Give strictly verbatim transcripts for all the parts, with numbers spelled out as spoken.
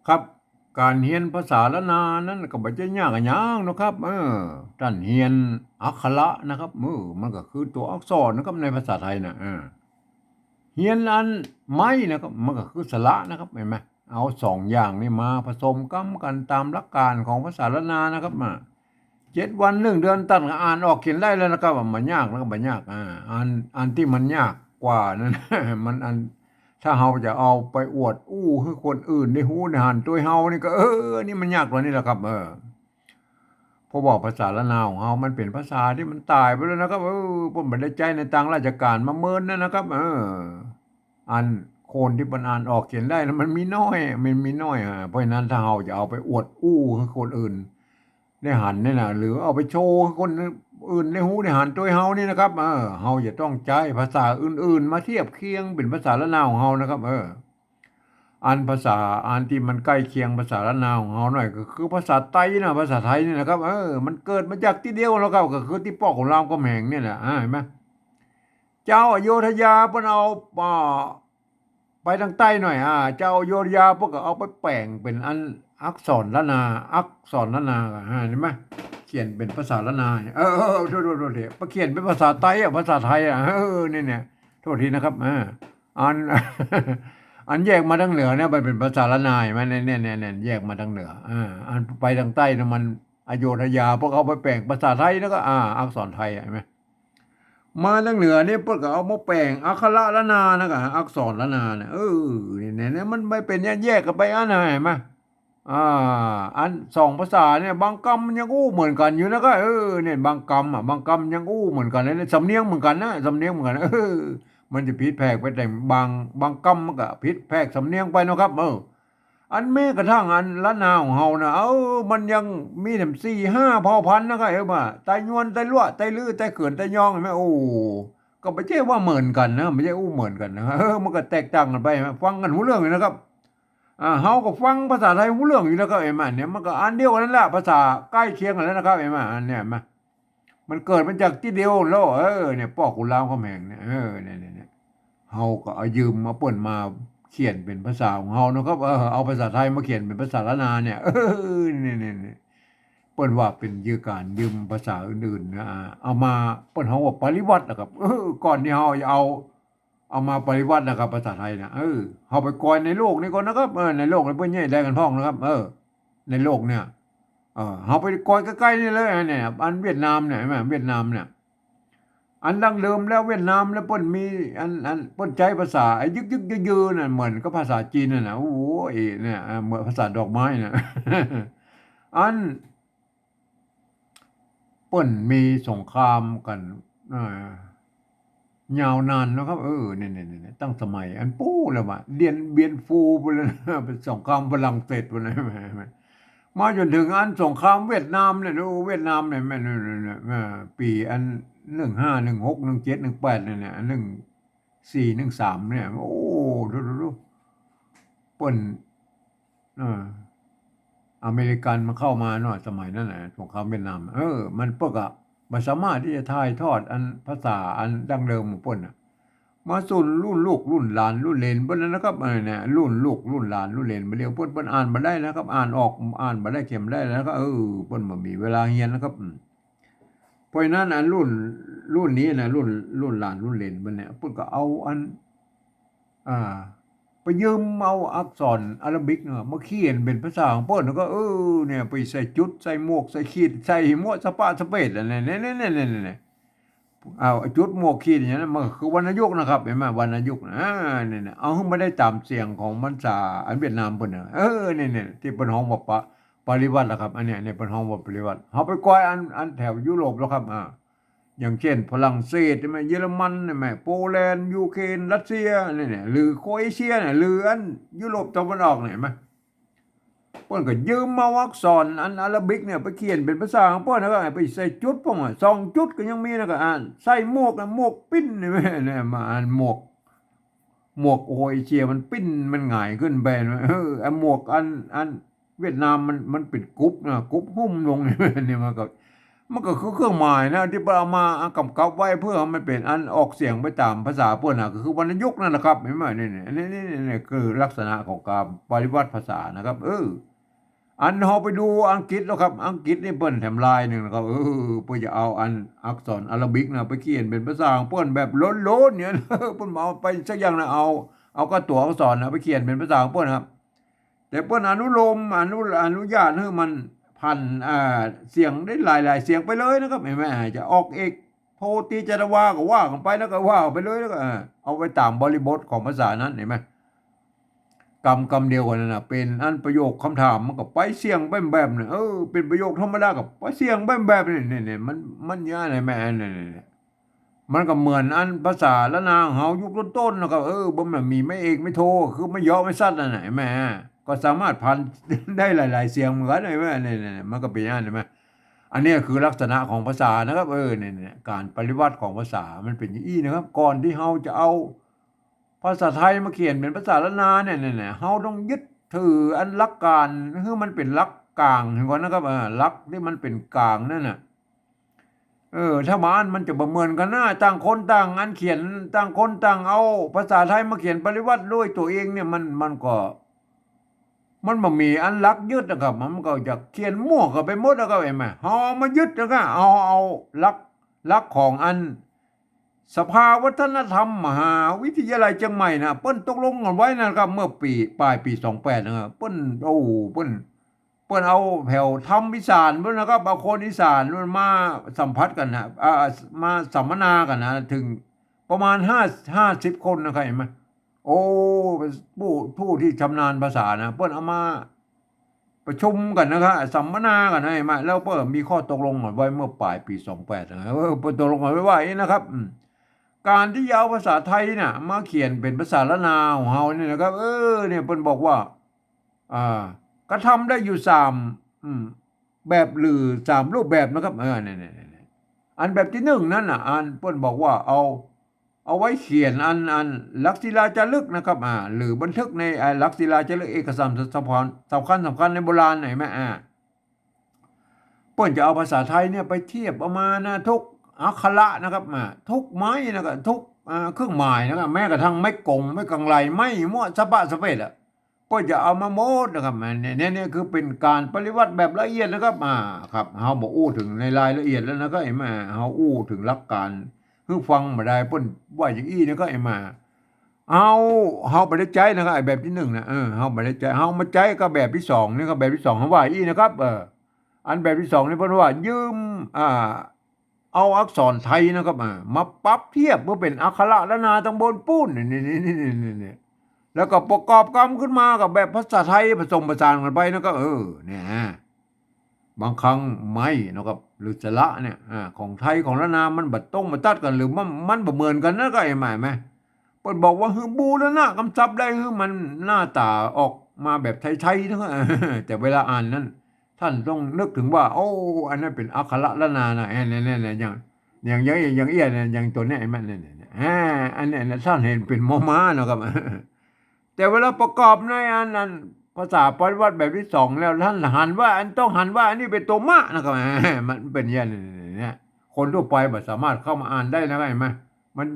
ครับ ก๋านเฮียนภาษาล้านนานั้นก็บ่ใจ้ยากอะหยังเนาะครับ เออ ต้านเฮียนอักขระนะครับ เออ มันก็คือตั๋วอักษรนะครับ ในภาษาไทยน่ะ เออ เฮียนอันไม้นะครับ มันก็คือสระนะครับ หันก่อ เอาสองอย่างนี้มาผสมกำกั๋นต๋ามหลักก๋านของภาษาล้านนานะครับ มา เจ็ดวันหนึ่งเดือนต้านก็อ่านออกเขียนได้แล้วนะครับ บ่ยากนะครับ บ่ยาก อ่า อัน อันตี้มันยากกว่านั้น มันอัน ถ้าเฮาจะเอาไปอวดอู้หื้อคนอื่นได้ฮู้ได้หันตวยเฮานี่ก็ เออ นี่มันยากกว่านี้แหละครับ เออ เพราะว่าภาษาล้านนาของเฮามันเป๋นภาษาตี้มันต๋ายไปแล้วนะครับ เออ เปิ้นบ่ได้ใจ๊ในตางราชก๋านมาเมินนั้นนะครับ เออ อันคนตี้เปิ้นอ่านออกเขียนได้นะ มันมีน้อย มันมีน้อย อ่า เพราะฉะนั้นถ้าเฮาจะเอาไปอวดอู้หื้อคนอื่นได้หันนี่นะ หรือเอาไปโชว์หื้อคนอื่นได้ฮู้ได้หันตวยเฮานี่นะครับ เออ เฮาจะต้องใจ๊ภาษาอื่นๆ มาเทียบเคียงเป๋นภาษาล้านนาของเฮานะครับ เออ อันภาษาอันตี้มันใก้เคียงภาษาล้านนาของเฮาหน่อยก็คือภาษาไตนะ ภาษาไทยนี่นะครับ เออ มันเกิดมาจากตี้เดียวแล้วครับ ก็คือตี้ป้อขุนรามคำแหงนี่แหละ อ่า หันก่อ จาวอโยธยาเปิ้นเอา อ่า ไปตางใต้หน่อย อ่า จาวอโยธยาเปิ้นก็เอาไปแป๋งเป๋นอันอักษรล้านนา อักษรล้านนา อ่า หันก่อ เขียนเป๋นภาษาล้านนา เออ เออ เออ โทษ โทษ โทษที ไปเขียนเป๋นภาษาไตอะ ภาษาไทยอะ เออ นี่เนี่ย โทษทีนะครับ อ่า อัน อันแยกมาตางเหนือเนี่ย มันเป๋นภาษาล้านนา หันก่อ เนี่ย เนี่ย เนี่ย แยกมาตางเหนือ อ่า อันไปตางใต้เนี่ยมันอโยธยา เปิ้นเอาไปแป๋งภาษาไทยแล้วก็ อ่า อักษรไทยอะ หันก่อ มาตางเหนือนี่เปิ้นก็เอามาแป๋งอักขระล้านนานะกะ อักษรล้านนาเนี่ย เออ เนี่ย เนี่ย เนี่ย มันไปเป๋นแยกๆ กั๋นไปอันน่ะ หันก่อ อ่า อันสองภาษาเนี่ย บางกำมันยังอู้เหมือนกั๋นอยู่นะกะ เออ เนี่ย บางกำอะ บางกำยังอู้เหมือนกั๋นเลย สำเนียงเหมือนกั๋นนะ สำเนียงเหมือนกั๋น เออ มันจะผิดแผกไปตางบาง บางกำมันก็ผิดแผกสำเนียงไปเนาะครับ เออ อันแม้กระทั่งอันล้านนาของเฮานะ เออ มันยังมีแถมสี่ห้าเผ่าพันธุ์นะกะ เออ ว่าไตยวน ไตลัวะ ไตลื้อ ไตเขิน ไตยอง หันก่อ โอ้ ก็บ่ใจ้ว่าเหมือนกั๋นนะ บ่ใจ้อู้เหมือนกั๋นนะ เออ มันก็แตกต่างกั๋นไป ฟังกั๋นฮู้เรื่องอยู่นะครับ อ่า เฮาก็ฟังภาษาไทยฮู้เรื่องอยู่นะครับ หันก่อ เนี่ย มันก็อันเดียวกั๋นนั่นแหละ ภาษาใก้เคียงกั๋นแล้วนะครับ หันก่อ อันเนี่ย หันก่อ มันเกิดมาจากตี้เดียวแล้ว เออ เนี่ย ป้อขุนรามคำแหงเนี่ย เออ เนี่ย เนี่ย เนี่ย เฮาก็เอายืมมาเปิ้นมาเขียนเป๋นภาษาของเฮาเนาะครับ เออ เอาภาษาไทยมาเขียนเป๋นภาษาล้านนาเนี่ย เออ เนี่ย เนี่ย เนี่ย เปิ้นว่าเป๋นยืมก๋านยืมภาษาอื่นๆ นะ เอามา เปิ้นฮ้องว่าปริวรรตนะครับ เออ ก่อนตี้เฮาจะเอา เอามาปริวรรตนะครับ ภาษาไทยนะ เออ เฮาไปกอยในโลกนี้ก่อนนะครับ เออ ในโลกนี้เปิ้นใหญ่ได้กั๋นพ่องนะครับ เออ ในโลกเนี่ย เออ เฮาไปกอยใก้ๆ นี่เลย เนี่ย อันเวียดนามเนี่ย หันก่อ เวียดนามเนี่ย อันดั้งเดิมแล้วเวียดนามแล้วเปิ้นมีอัน อันเปิ้นใจ๊ภาษาไอ้ยึกๆ ยือๆ นั่นเหมือนกับภาษาจีนนั่นน่ะ โอ้โห เอ เนี่ย เออ เหมือนภาษาดอกไม้น่ะ อัน เปิ้นมีสงครามกั๋น เอ่อ ยาวนานเนาะครับ เออ เนี่ย เนี่ย เนี่ย ตั้งสมัยอันปู๊นแล้วว่ะ เดียนเบียนฟูไปเลยนะ เป๋นสงครามฝรั่งเศสไปเลย มาจ๋นเถิงอันสงครามเวียดนามเนี่ย โอ้ เวียดนามเนี่ย แม่น เนี่ย เนี่ย เนี่ย เอ่อ ปี๋อัน หนึ่งห้า หนึ่งหก หนึ่งเจ็ด หนึ่งแปด เนี่ย เนี่ย หนึ่งสี่ หนึ่งสาม เนี่ย โอ้ ดู ดู ดู เปิ้น เออ อเมริกันมันเข้ามาเนาะ สมัยนั้นน่ะ สงครามเวียดนาม เออ มันเปิ้นก็บ่สามารถตี้จะถ่ายทอดอันภาษาอันดั้งเดิมของเปิ้นน่ะ มาสู่รุ่นลูกรุ่นหลานรุ่นเหลนเปิ้นแล้วนะครับ เออ เนี่ย รุ่นลูกรุ่นหลานรุ่นเหลน บ่าเดี่ยวเปิ้น เปิ้นอ่านบ่ได้นะครับ อ่านออก อ่านบ่ได้ เขียนบ่ได้แล้วก็ เออ เปิ้นบ่มีเวลาเฮียนนะครับ อืม เพราะฉะนั้นอันรุ่น รุ่นนี้นะ รุ่น รุ่นหลานรุ่นเหลนเปิ้นเนี่ย เปิ้นก็เอาอัน อ่า ไปยืมเอาอักษรอาราบิกเนี่ยมาเขียนเป๋นภาษาของเปิ้น แล้วก็ เออ เนี่ย ไปใส่จุด ใส่หมวก ใส่ขีด ใส่หัวสะปะสะเปด อันนี้ เนี่ย เนี่ย เนี่ย เนี่ย เนี่ย เอาจุด หมวก ขีด อย่างนั้น มันก็คือวรรณยุกต์นะครับ หันก่อ วรรณยุกต์นะ อ่า เนี่ย เนี่ย เอาหื้อมันได้ต๋ามเสียงของภาษาอันเวียดนามเปิ้นน่ะ เออ เนี่ย เนี่ย ตี้เปิ้นฮ้องว่าปะ ปริวรรตนะครับ อันเนี้ย เนี่ย เปิ้นฮ้องว่าปริวรรต เฮาไปกอยอัน อันแถวยุโรปแล้วครับ อ่า อย่างเช่น ฝรั่งเศสใช่ไหม เยอรมันใช่ไหม โปแลนด์ ยูเครน รัสเซีย เนี่ย เนี่ย หรือโครเอเชียเนี่ย หรืออันยุโรปตะวันออกเนี่ย หันก่อ เปิ้นก็ยืมเอาอักษรอันอาราบิกเนี่ยไปเขียนเป๋นภาษาของเปิ้น แล้วก็ไปใส่จุดพ่องอะ สองจุดก็ยังมี แล้วก็อ่าน ใส่หมวกอะ หมวกปิ้น เนี่ย เนี่ย มาอ่านหมวก หมวกโอเอเชียมันปิ้น มันหงายขึ้นไปนะ เออ ไอ้หมวกอัน อันเวียดนามมัน มันเป๋นกุ๊บนะ กุ๊บหุ้มลง เนี่ย มันก็ มันก็คือเครื่องหมายนะ ตี้เปิ้นเอามากำกับไว้เปื้อหื้อมันเป๋นอันออกเสียงไปต๋ามภาษาเปิ้นนะ ก็คือวรรณยุกต์นั่นแหละครับ หันก่อ นี่ นี่ อันนี้ นี่ นี่ นี่คือลักษณะของก๋านปริวรรรดิภาษานะครับ เออ อันเฮาไปดูอังกฤษแล้วครับ อังกฤษนี่เปิ้นแถมลายนึ่งนะครับ เออ เปิ้นจะเอาอันอักษรอาราบิกนะ ไปเขียนเป๋นภาษาของเปิ้นแบบโล้นๆ เนี่ย เปิ้นบ่เอาไปสักอย่างนะ เอา เอาก้าตั๋วอักษรนะ ไปเขียนเป๋นภาษาของเปิ้นนะครับ แต่เปิ้นอนุโลม อนุ อนุญาตหื้อมันผัน อ่า เสียงได้หลายๆ เสียงไปเลยนะครับ หันก่อ จะออกเอก โท ตี จัตวา ก็ว่ากั๋นไป แล้วก็ว่าไปเลย แล้วก็ เออ เอาไปต๋ามบริบทของภาษานั้น หันก่อ กำ กำเดียวกั๋นนั่นน่ะ เป๋นอันประโยคกำถาม มันก็ไปเสียงไปแบบนี้ เออ เป๋นประโยคธรรมดาก็ไปเสียงไปแบบนี้ นี่ นี่ มัน มันอย่างนั้นแหม นี่ นี่ นี่ มันก็เหมือนอันภาษาล้านนาของเฮายุคต้นๆ นะครับ เออ บ่แม่นมีไม้เอกไม้โท คือไม้ยอไม้สัตว์นั่นน่ะ หันก่อ ก็สามารถผันได้หลายๆ เสียงเหมือนกั๋น หันก่อ นี่ นี่ นี่ มันก็เป๋นอย่างนั้น หันก่อ อันนี้คือลักษณะของภาษานะครับ เออ นี่ นี่ ก๋านปริวรรดิของภาษามันเป๋นอย่างอี้นะครับ ก่อนตี้เฮาจะเอาภาษาไทยมาเขียนเป๋นภาษาล้านนาเนี่ย นี่ นี่ เฮาต้องยึดถืออันหลักก๋านหื้อมันเป๋นหลักก๋างก่อนนะครับ เออ หลักตี้มันเป๋นก๋างนั่นน่ะ เออ ถ้าบ่อั้นมันจะบ่เหมือนกั๋นนะ ต่างคนต่างอันเขียน ต่างคนต่างเอาภาษาไทยมาเขียนปริวรรดิด้วยตั๋วเองเนี่ย มัน มันก็ มันบ่มีอันหลักยึดนะครับ มันก็จะเขียนมั่วกั๋นไปหมดนะครับ หันก่อ เฮาเอามายึดนะครับ เอา เอาหลัก หลักของอันสภาวัฒนธรรมมหาวิทยาลัยเจียงใหม่นะ เปิ้นตกลงกั๋นไว้นะครับ เมื่อปี๋ ป๋ายปี๋สองแปดนะครับ เปิ้น โอ้ เปิ้น เปิ้นเอาแถวธรรมอีสานเปิ้นนะครับ เอาคนอีสานเปิ้นมาสัมผัสกั๋นนะ อ่า มาสัมมนากั๋นนะ เถิงประมาณห้า ห้าสิบคนนะครับ หันก่อ โอ้ ผู้ ผู้ตี้ชำนาญภาษานะ เปิ้นเอามาประชุมกั๋นนะครับ สัมมนากั๋นนะ หันก่อ แล้วเปิ้นมีข้อตกลงกั๋นไว้เมื่อป๋ายปี๋สองแปดนะ เออ เปิ้นตกลงกั๋นไว้ว่าอย่างนี้นะครับ อืม ก๋านตี้จะเอาภาษาไทยน่ะมาเขียนเป๋นภาษาล้านนาของเฮาเนี่ยนะครับ เออ เนี่ยเปิ้นบอกว่า อ่า กระทำได้อยู่สาม อืม แบบหรือสามรูปแบบนะครับ เออ เนี่ย เนี่ย เนี่ย เนี่ย อันแบบตี้นึ่งนั้นน่ะ อันเปิ้นบอกว่าเอา เอาไว้เขียนอัน อันหลักศิลาจารึกนะครับ อ่า หรือบันทึกใน อ่า หลักศิลาจารึกเอกสารสำคัญ สำคัญ สำคัญในโบราณ หันก่อ อ่า เปิ้นจะเอาภาษาไทยเนี่ยไปเทียบเอามานะ ทุกอักขระนะครับ อ่า ทุกไม้นะครับ ทุก อ่า เครื่องหมายนะครับ แม้กระทั่งไม้กง ไม้กังไร ไม้มั่วสะปะสะเปดอะ เปิ้นจะเอามาหมดนะครับ อันนี้ เนี่ย เนี่ยคือเป๋นก๋านปริวรรดิแบบละเอียดนะครับ อ่า ครับ เฮาบ่อู้เถิงในรายละเอียดแล้วนะครับ หันก่อ เฮาอู้เถิงหลักก๋านหื้อฟังบ่ได้ เปิ้นว่าอย่างอี้นะครับ หันก่อ เฮา เฮาบ่ได้ใจ๊นะครับ ไอ้แบบตี้นึ่งนะ เออ เฮาบ่ได้ใจ๊ เฮามาใจ๊กับแบบตี้สองนี่ครับ แบบตี้สองเฮาว่าอี้นะครับ เออ อันแบบตี้สองนี่เปิ้นว่ายืม อ่า เอาอักษรไทยนะครับ อ่า มาปรับเทียบเปื้อเป๋นอักขระล้านนาตังบนปู๊น นี่ นี่ แล้วก็ประกอบกำขึ้นมากับแบบภาษาไทยผสมผสานกั๋นไปนะครับ เออ เนี่ย บางครั้งไม้นะครับ หรือสระเนี่ย อ่า ของไทยของล้านนามันบ่ตรงบ่ตัดกั๋น หรือมัน มันบ่เหมือนกั๋นนะ ก็หันก่อ หันก่อ เปิ้นบอกว่าหื้อบูรณะกำศัพท์ได้ หื้อมันหน้าต๋าออกมาแบบไทยๆ นะครับ แต่เวลาอ่านนั้น ต้านต้องนึกเถิงว่า โอ้ อันนั้นเป๋นอักขระล้านนานะ เอ้ย เนี่ย เนี่ย เนี่ย อย่าง อย่าง อย่าง อย่างเอี้ยเนี่ย อย่างตั๋วเนี่ย หันก่อ เนี่ย เนี่ย เนี่ย อ่า อันเนี้ยนะ ต้านหันเป๋นมอม้านะครับ แต่เวลาประกอบในอัน อันภาษาปริวรรดิแบบตี้สองแล้ว ต้านหันว่า อันต้องหันว่าอันนี้เป๋นตั๋วมะนะครับ มันเป๋นอย่างนี้เนี่ย คนทั่วไปบ่สามารถเข้ามาอ่านได้นะครับ หันก่อ มัน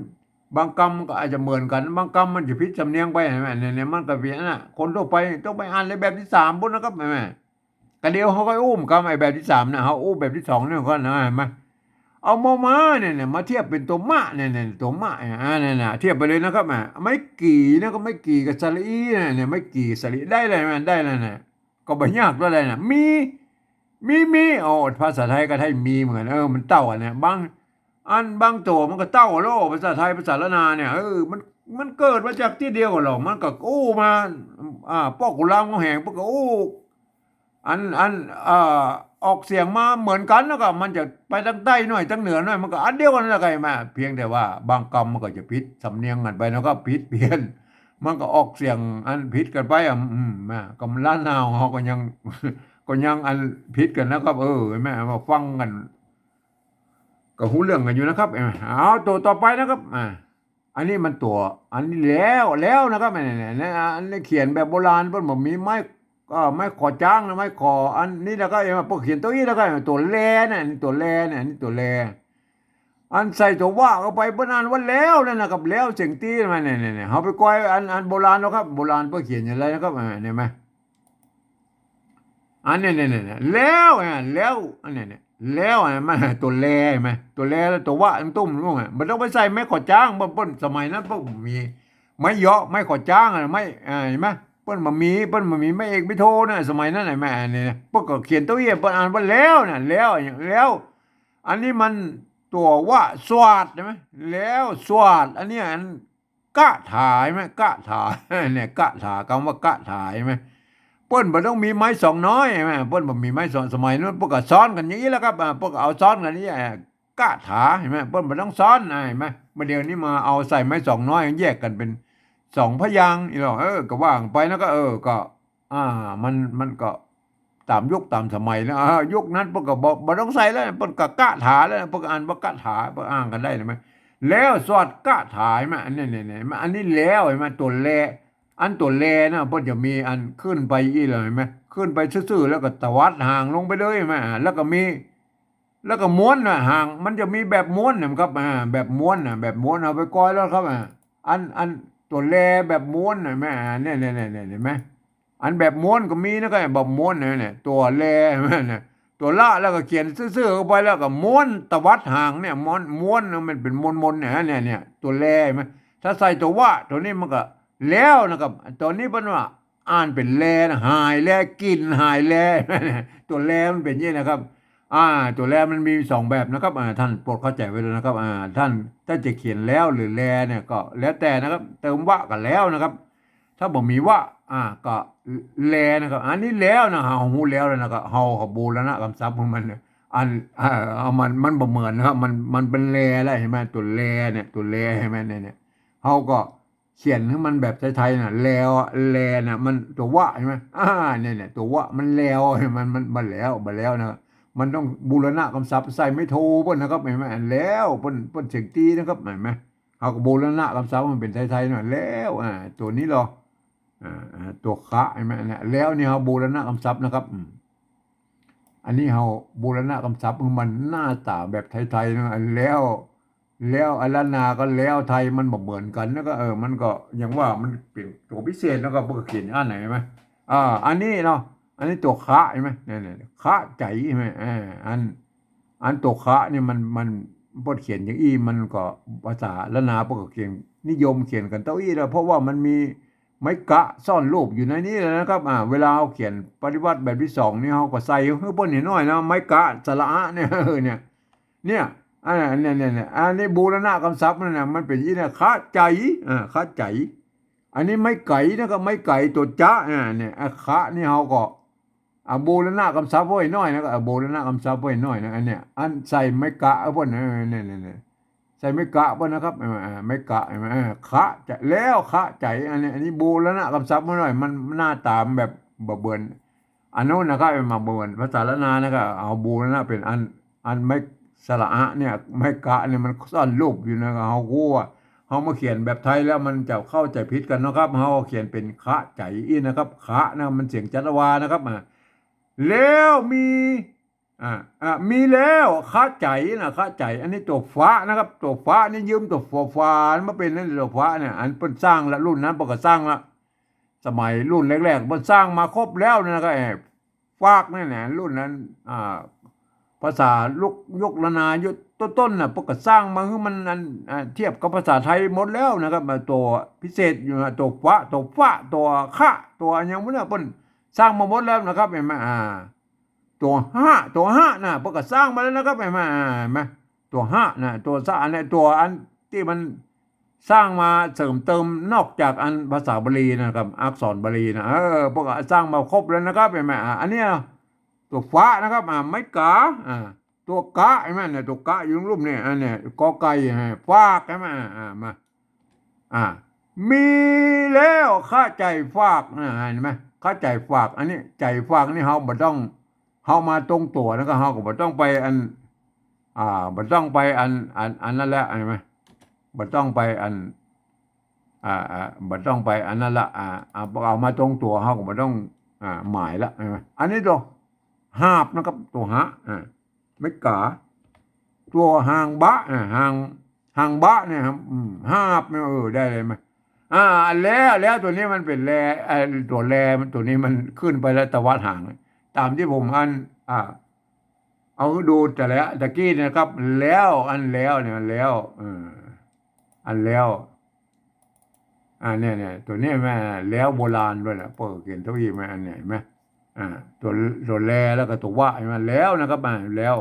บางกำก็อาจจะเหมือนกั๋น บางกำมันจะผิดสำเนียงไป หันก่อ เนี่ย เนี่ย มันก็เป๋นอันน่ะ คนทั่วไปต้องไปอ่านในแบบตี้สามปู๊นนะครับ หันก่อ ก็เดี๋ยวเฮาก็อู้กำไอ้แบบตี้สามนะ เฮาอู้แบบตี้สองนี่ก่อนนะ หันก่อ เอามอม้าเนี่ย เนี่ย มาเทียบเป๋นตั๋วมะเนี่ย เนี่ย ตั๋วมะ อ่า เนี่ย เนี่ย เทียบไปเลยนะครับ อ่า ไม้กี่นะ ก็ไม้กี่กับสระอีเนี่ย เนี่ย ไม้กี่สระอีได้เลย มันได้เลยเนี่ย ก็บ่ยากเต้าใดนะ มี มี มี โอ้ ภาษาไทยก็ไทยมีเหมือนกั๋น เออ มันเต้ากั๋นเนี่ย บาง อันบางตั๋วมันก็เต้าแล้ว ภาษาไทย ภาษาล้านนาเนี่ย เออ มัน มันเกิดมาจากตี้เดียวกั๋นหรอก มันก็อู้มา อ่า ป้อขุนรามคำแหง เปิ้นก็อู้ อัน อัน เอ่อ ออกเสียงมาเหมือนกั๋น แล้วก็มันจะไปตางใต้หน่อย ตางเหนือหน่อย มันก็อันเดียวกั๋นแหละ ใค่ไหม เพียงแต่ว่าบางกำมันก็จะผิดสำเนียงกั๋นไป แล้วก็ผิดเพี้ยน มันก็ออกเสียงอันผิดกั๋นไป อ่ะ อืม แม่ กำล้านนาของเฮาก็ยัง ก็ยังอันผิดกั๋นนะครับ เออ แม่ มาฟังกั๋น ก็ฮู้เรื่องกั๋นอยู่นะครับ เออ เอาตั๋วต่อไปนะครับ อ่า อันนี้มันตั๋ว อันนี้แล้ว แล้วนะครับ เนี่ย เนี่ย เนี่ย อันนี้เขียนแบบโบราณ เปิ้นบ่มีไม้ ก็ไม้ขอจ๊างนะ ไม้ขออันนี้แล้วก็เอ็มเปิ้นเขียนตั๋วอี้แล้วก็ตั๋วแลนะ อันนี้ตั๋วแลนะ อันนี้ตั๋วแล อันใส่ตั๋ววะเข้าไปเปิ้นอ่านว่าแล้วนั่นนะครับ แล้วเสียงตี้มาเนี่ย เนี่ย เนี่ย เฮาไปก้อยอัน อันโบราณเนาะครับ โบราณเปิ้นเขียนอย่างไรนะครับ อ่า เนี่ยมา อันเนี่ย เนี่ย เนี่ย เนี่ย แล้ว อ่า แล้ว อันเนี่ย เนี่ย แล้ว อ่ะ มาตั๋วแล เห็นไหม ตั๋วแลแล้วตั๋ววะมันตุ้มลงอ่ะ บ่ต้องไปใส่ไม้ขอจ๊าง เปิ้น เปิ้นสมัยนั้นเปิ้นบ่มีไม้เยาะ ไม้ขอจ๊างอ่ะ ไม้ อ่า เห็นไหม เปิ้นบ่มี เปิ้นบ่มีไม้เอกไม้โทนะ สมัยนั้นน่ะ แม่ อันนี้นะ เปิ้นก็เขียนตั๋วอี้ เปิ้นอ่านว่าแล้วน่ะ แล้ว อย่าง แล้ว อันนี้มันตั๋ววะสวัสด ใช่ไหม แล้วสวัสด อันนี้อัน กะถา ใช่ไหม กะถา เนี่ย กะถา กำว่ากะถา ใช่ไหม เปิ้นบ่ต้องมีไม้สองน้อย ใช่ไหม เปิ้นบ่มีไม้สอง สมัยนั้นเปิ้นก็ซ้อนกั๋นอย่างอี้แหละครับ อ่า เปิ้นก็เอาซ้อนกั๋นอย่างอี้ อ่า กะถา เห็นไหม เปิ้นบ่ต้องซ้อน อ่า เห็นไหม บ่าเดี่ยวนี้มาเอาใส่ไม้สองน้อย แยกกั๋นเป๋นสองพยางค์ อี้หรอ เออ ก็ว่ากั๋นไปนะ ก็ เออ ก็ อ่า มัน มันก็ต๋ามยุคต๋ามสมัยนะ อ่า ยุคนั้นเปิ้นก็บ่ บ่ต้องใส่แล้ว เปิ้นก็กะถาแล้ว เปิ้นก็อ่านว่ากะถา เปิ้นอ้างกั๋นได้ ใช่ไหม แล้วสวัสดกะถา ใช่ไหม อันนี้ เนี่ย เนี่ย อันนี้แล้ว เห็นไหม ตั๋วแล อันตั๋วแลนะ เปิ้นจะมีอันขึ้นไปอี้เลย เห็นไหม ขึ้นไปซื่อๆ แล้วก็ตวัดหางลงไปเลย เห็นไหม อ่า แล้วก็มี แล้วก็ม้วนน่ะ หางมันจะมีแบบม้วนนะครับ อ่า แบบม้วนน่ะ แบบม้วนเอาไปก้อยแล้วครับ อ่า อัน อันตั๋วแลแบบม้วนน่ะ แม่ อ่า เนี่ย เนี่ย เนี่ย เนี่ย เห็นไหม อันแบบม้วนก็มีนะ ก็แบบม้วนเนี่ย เนี่ย ตั๋วแล เห็นไหม เนี่ย ตั๋วละ แล้วก็เขียนซื่อๆ เข้าไป แล้วก็ม้วนตวัดหางเนี่ย ม้วน ม้วนนะ มันเป๋นมนๆ เนี่ย เนี่ย เนี่ย ตั๋วแล เห็นไหม ถ้าใส่ตั๋ววะ ตั๋วนี้มันก็แล้วนะครับ ตั๋วนี้เปิ้นว่า อ่านเป๋นแลนะ หายแล กลิ่นหายแล ตั๋วแลมันเป๋นอย่างนี้นะครับ อ่า ตั๋วแลมันมีสองแบบนะครับ อ่า ต้านโปรดเข้าใจ๋ไว้เลยนะครับ อ่า ต้าน ต้านจะเขียนแล้วหรือแลเนี่ยก็แล้วแต่นะครับ เติมวะกับแล้วนะครับ ถ้าบ่มีวะ อ่า ก็แลนะครับ อันนี้แล้วนะ เฮาฮู้แล้วแล้วนะ ก็เฮาก็บูรณะกำศัพท์ของมันเนี่ย อัน เอ่อ เอามัน มันบ่เหมือนนะครับ มัน มันเป๋นแลแล้ว เห็นไหม ตั๋วแลเนี่ย ตั๋วแล เห็นไหมเนี่ย เนี่ย เฮาก็ เขียนหื้อมันแบบไทยๆ น่ะ แล้ว แลน่ะ มันตั๋ววะใช่ไหม อ่า เนี่ย เนี่ย ตั๋ววะ มันแล้ว มัน มัน บ่แล้ว บ่แล้วนะ มันต้องบูรณะกำศัพท์ ใส่ไม้โทเปิ้นนะครับ เห็นไหม แล้ว เปิ้น เปิ้นเสียงตี้นะครับ เห็นไหม เฮาก็บูรณะกำศัพท์มันเป๋นไทยๆ น่ะ แล้ว อ่า ตั๋วนี้เหรอ อ่า อ่า ตั๋วคะ เห็นไหม เนี่ย แล้วนี่เฮาบูรณะกำศัพท์นะครับ อืม อันนี้เฮาบูรณะกำศัพท์หื้อมันหน้าต๋าแบบไทยๆ นะ แล้ว แล้วอันล้านนากับแล้วไทยมันบ่เหมือนกั๋น แล้วก็ เออ มันก็อย่างว่ามันเป๋นตั๋วพิเศษ แล้วก็เปิ้นก็เขียนอันไหนไหม อ่า อันนี้เนาะ อันนี้ตั๋วคะใช่ไหม เนี่ย เนี่ย คะใจ๋ใช่ไหม อ่า อัน อันตั๋วคะนี่มัน มัน เปิ้นเขียนอย่างอี้ มันก็ภาษาล้านนาเปิ้นก็เขียน นิยมเขียนกั๋นเต้าอี้แล้ว เพราะว่ามันมีไม้กะซ่อนรูปอยู่ในนี้แล้วนะครับ อ่า เวลาเฮาเขียนปริวรรตแบบตี้สองนี่ เฮาก็ใส่หื้อเปิ้นหน้อยนะ ไม้กะสระอะเนี่ย เออ เนี่ย เนี่ย อันเนี้ย เนี่ย เนี่ย เนี่ย อันนี้บูรณะกำศัพท์นั่นน่ะ มันเป๋นอย่างนี้นะ คะใจ๋ อ่า คะใจ๋ อันนี้ไม้ไก๋นะครับ ไม้ไก๋ตั๋วจะ อ่า เนี่ย อ่ะ คะนี่เฮาก็ อ่ะ บูรณะกำศัพท์ไว้หน้อยนะ ก็ อ่ะ บูรณะกำศัพท์ไว้หน้อยนะ อันเนี้ย อันใส่ไม้กะ เออ เปิ้น เออ เนี่ย เนี่ย เนี่ย ใส่ไม้กะเปิ้นนะครับ เออ เออ ไม้กะ เห็นไหม เออ คะใจ๋ แล้วคะใจ๋ อันนี้ อันนี้บูรณะกำศัพท์ไว้หน้อย มันหน้าต๋าแบบบ่เหมือน อันโน้นนะครับ มาบ่เหมือนภาษาล้านนานะครับ เอาบูรณะเป๋นอัน อันไม้สระอะเนี่ย ไม้กะเนี่ยมันซ่อนรูปอยู่นะครับ เฮาก็ว่า เฮามาเขียนแบบไทยแล้วมันจะเข้าใจ๋ผิดกั๋นนะครับ เฮาเขียนเป๋นคะใจ๋อี้นะครับ คะนะ มันเสียงจัตวานะครับ อ่า แล้วมี อ่า อ่า มีแล้ว คะใจ๋นะ คะใจ๋ อันนี้ตั๋วฟะนะครับ ตั๋วฟะนี่ยืมตั๋วฝอฝานมาเป๋นนั่น ตั๋วฟะเนี่ย อันเปิ้นสร้างละ รุ่นนั้นเปิ้นก็สร้างละ สมัยรุ่นแรกๆ เปิ้นสร้างมาครบแล้วนะครับ เอ่อ ฟากนี่นะ รุ่นนั้น อ่า ภาษาลุก ยุคล้านนา ยุคต้นๆ น่ะ เปิ้นก็สร้างมาหื้อมันอัน อ่า เทียบกับภาษาไทยหมดแล้วนะครับ มาตั๋วพิเศษอยู่นะ ตั๋วฟะ ตั๋วฟะ ตั๋วคะ ตั๋วอะหยังพวกเนี้ย เปิ้นสร้างมาหมดแล้วนะครับ เห็นไหม อ่า ตั๋วฮะ ตั๋วฮะน่ะ เปิ้นก็สร้างมาแล้วนะครับ เห็นไหม อ่า เห็นไหม ตั๋วฮะน่ะ ตั๋วสะเนี่ย ตั๋วอันตี้มันสร้างมาเสริมเติมนอกจากอันภาษาบาลีนะครับ อักษรบาลีนะ เออ เปิ้นก็สร้างมาครบแล้วนะครับ เห็นไหม อ่า อันเนี้ยตั๋วฟะนะครับ อ่า ไม้กา อ่า ตั๋วกะ เห็นไหมเนี่ย ตั๋วกะอยู่ลุ่มเนี่ย อันเนี้ย กอไก่ อ่า ฟาก เห็นไหม อ่า อ่า มา อ่า มีแล้ว คะใจ๋ฟากนะ เห็นไหม คะใจ๋ฟาก อันนี้ใจ๋ฟากนี่เฮาบ่ต้อง เฮามาตรงตั๋วนะ ก็เฮาก็บ่ต้องไปอัน อ่า บ่ต้องไปอัน อัน อันนั้นแหละ เห็นไหม บ่ต้องไปอัน อ่า อ่า บ่ต้องไปอันนั้นละ อ่า อ่า เอามาตรงตั๋ว เฮาก็บ่ต้อง อ่า หมายละ เห็นไหม อันนี้ตัวหาบนะครับ ตัวหะ อ่า ไม้ก๋า ตัวหางบะ อ่า หาง หางบะเนี่ยครับ อืม หาบเนี่ย เออ ได้เลยไหม อ่า แล้ว แล้วตัวนี้มันเป๋นแล ไอ้ตัวแลมัน ตัวนี้มันขึ้นไปแล้วตวัดหาง ต๋ามตี้ผมอัน อ่า เอาดูแต่ละตะกี้นะครับ แล้ว อันแล้วเนี่ย แล้ว เออ อันแล้ว อ่า เนี่ย เนี่ย ตัวนี้แม่ แล้วโบราณด้วยนะ เปิดเขียนเต้าอี้มา อันไหนไหม อ่า ตัว ตัวแล แล้วก็ตัววะ เห็นไหม แล้วนะครับ อ่า แล้ว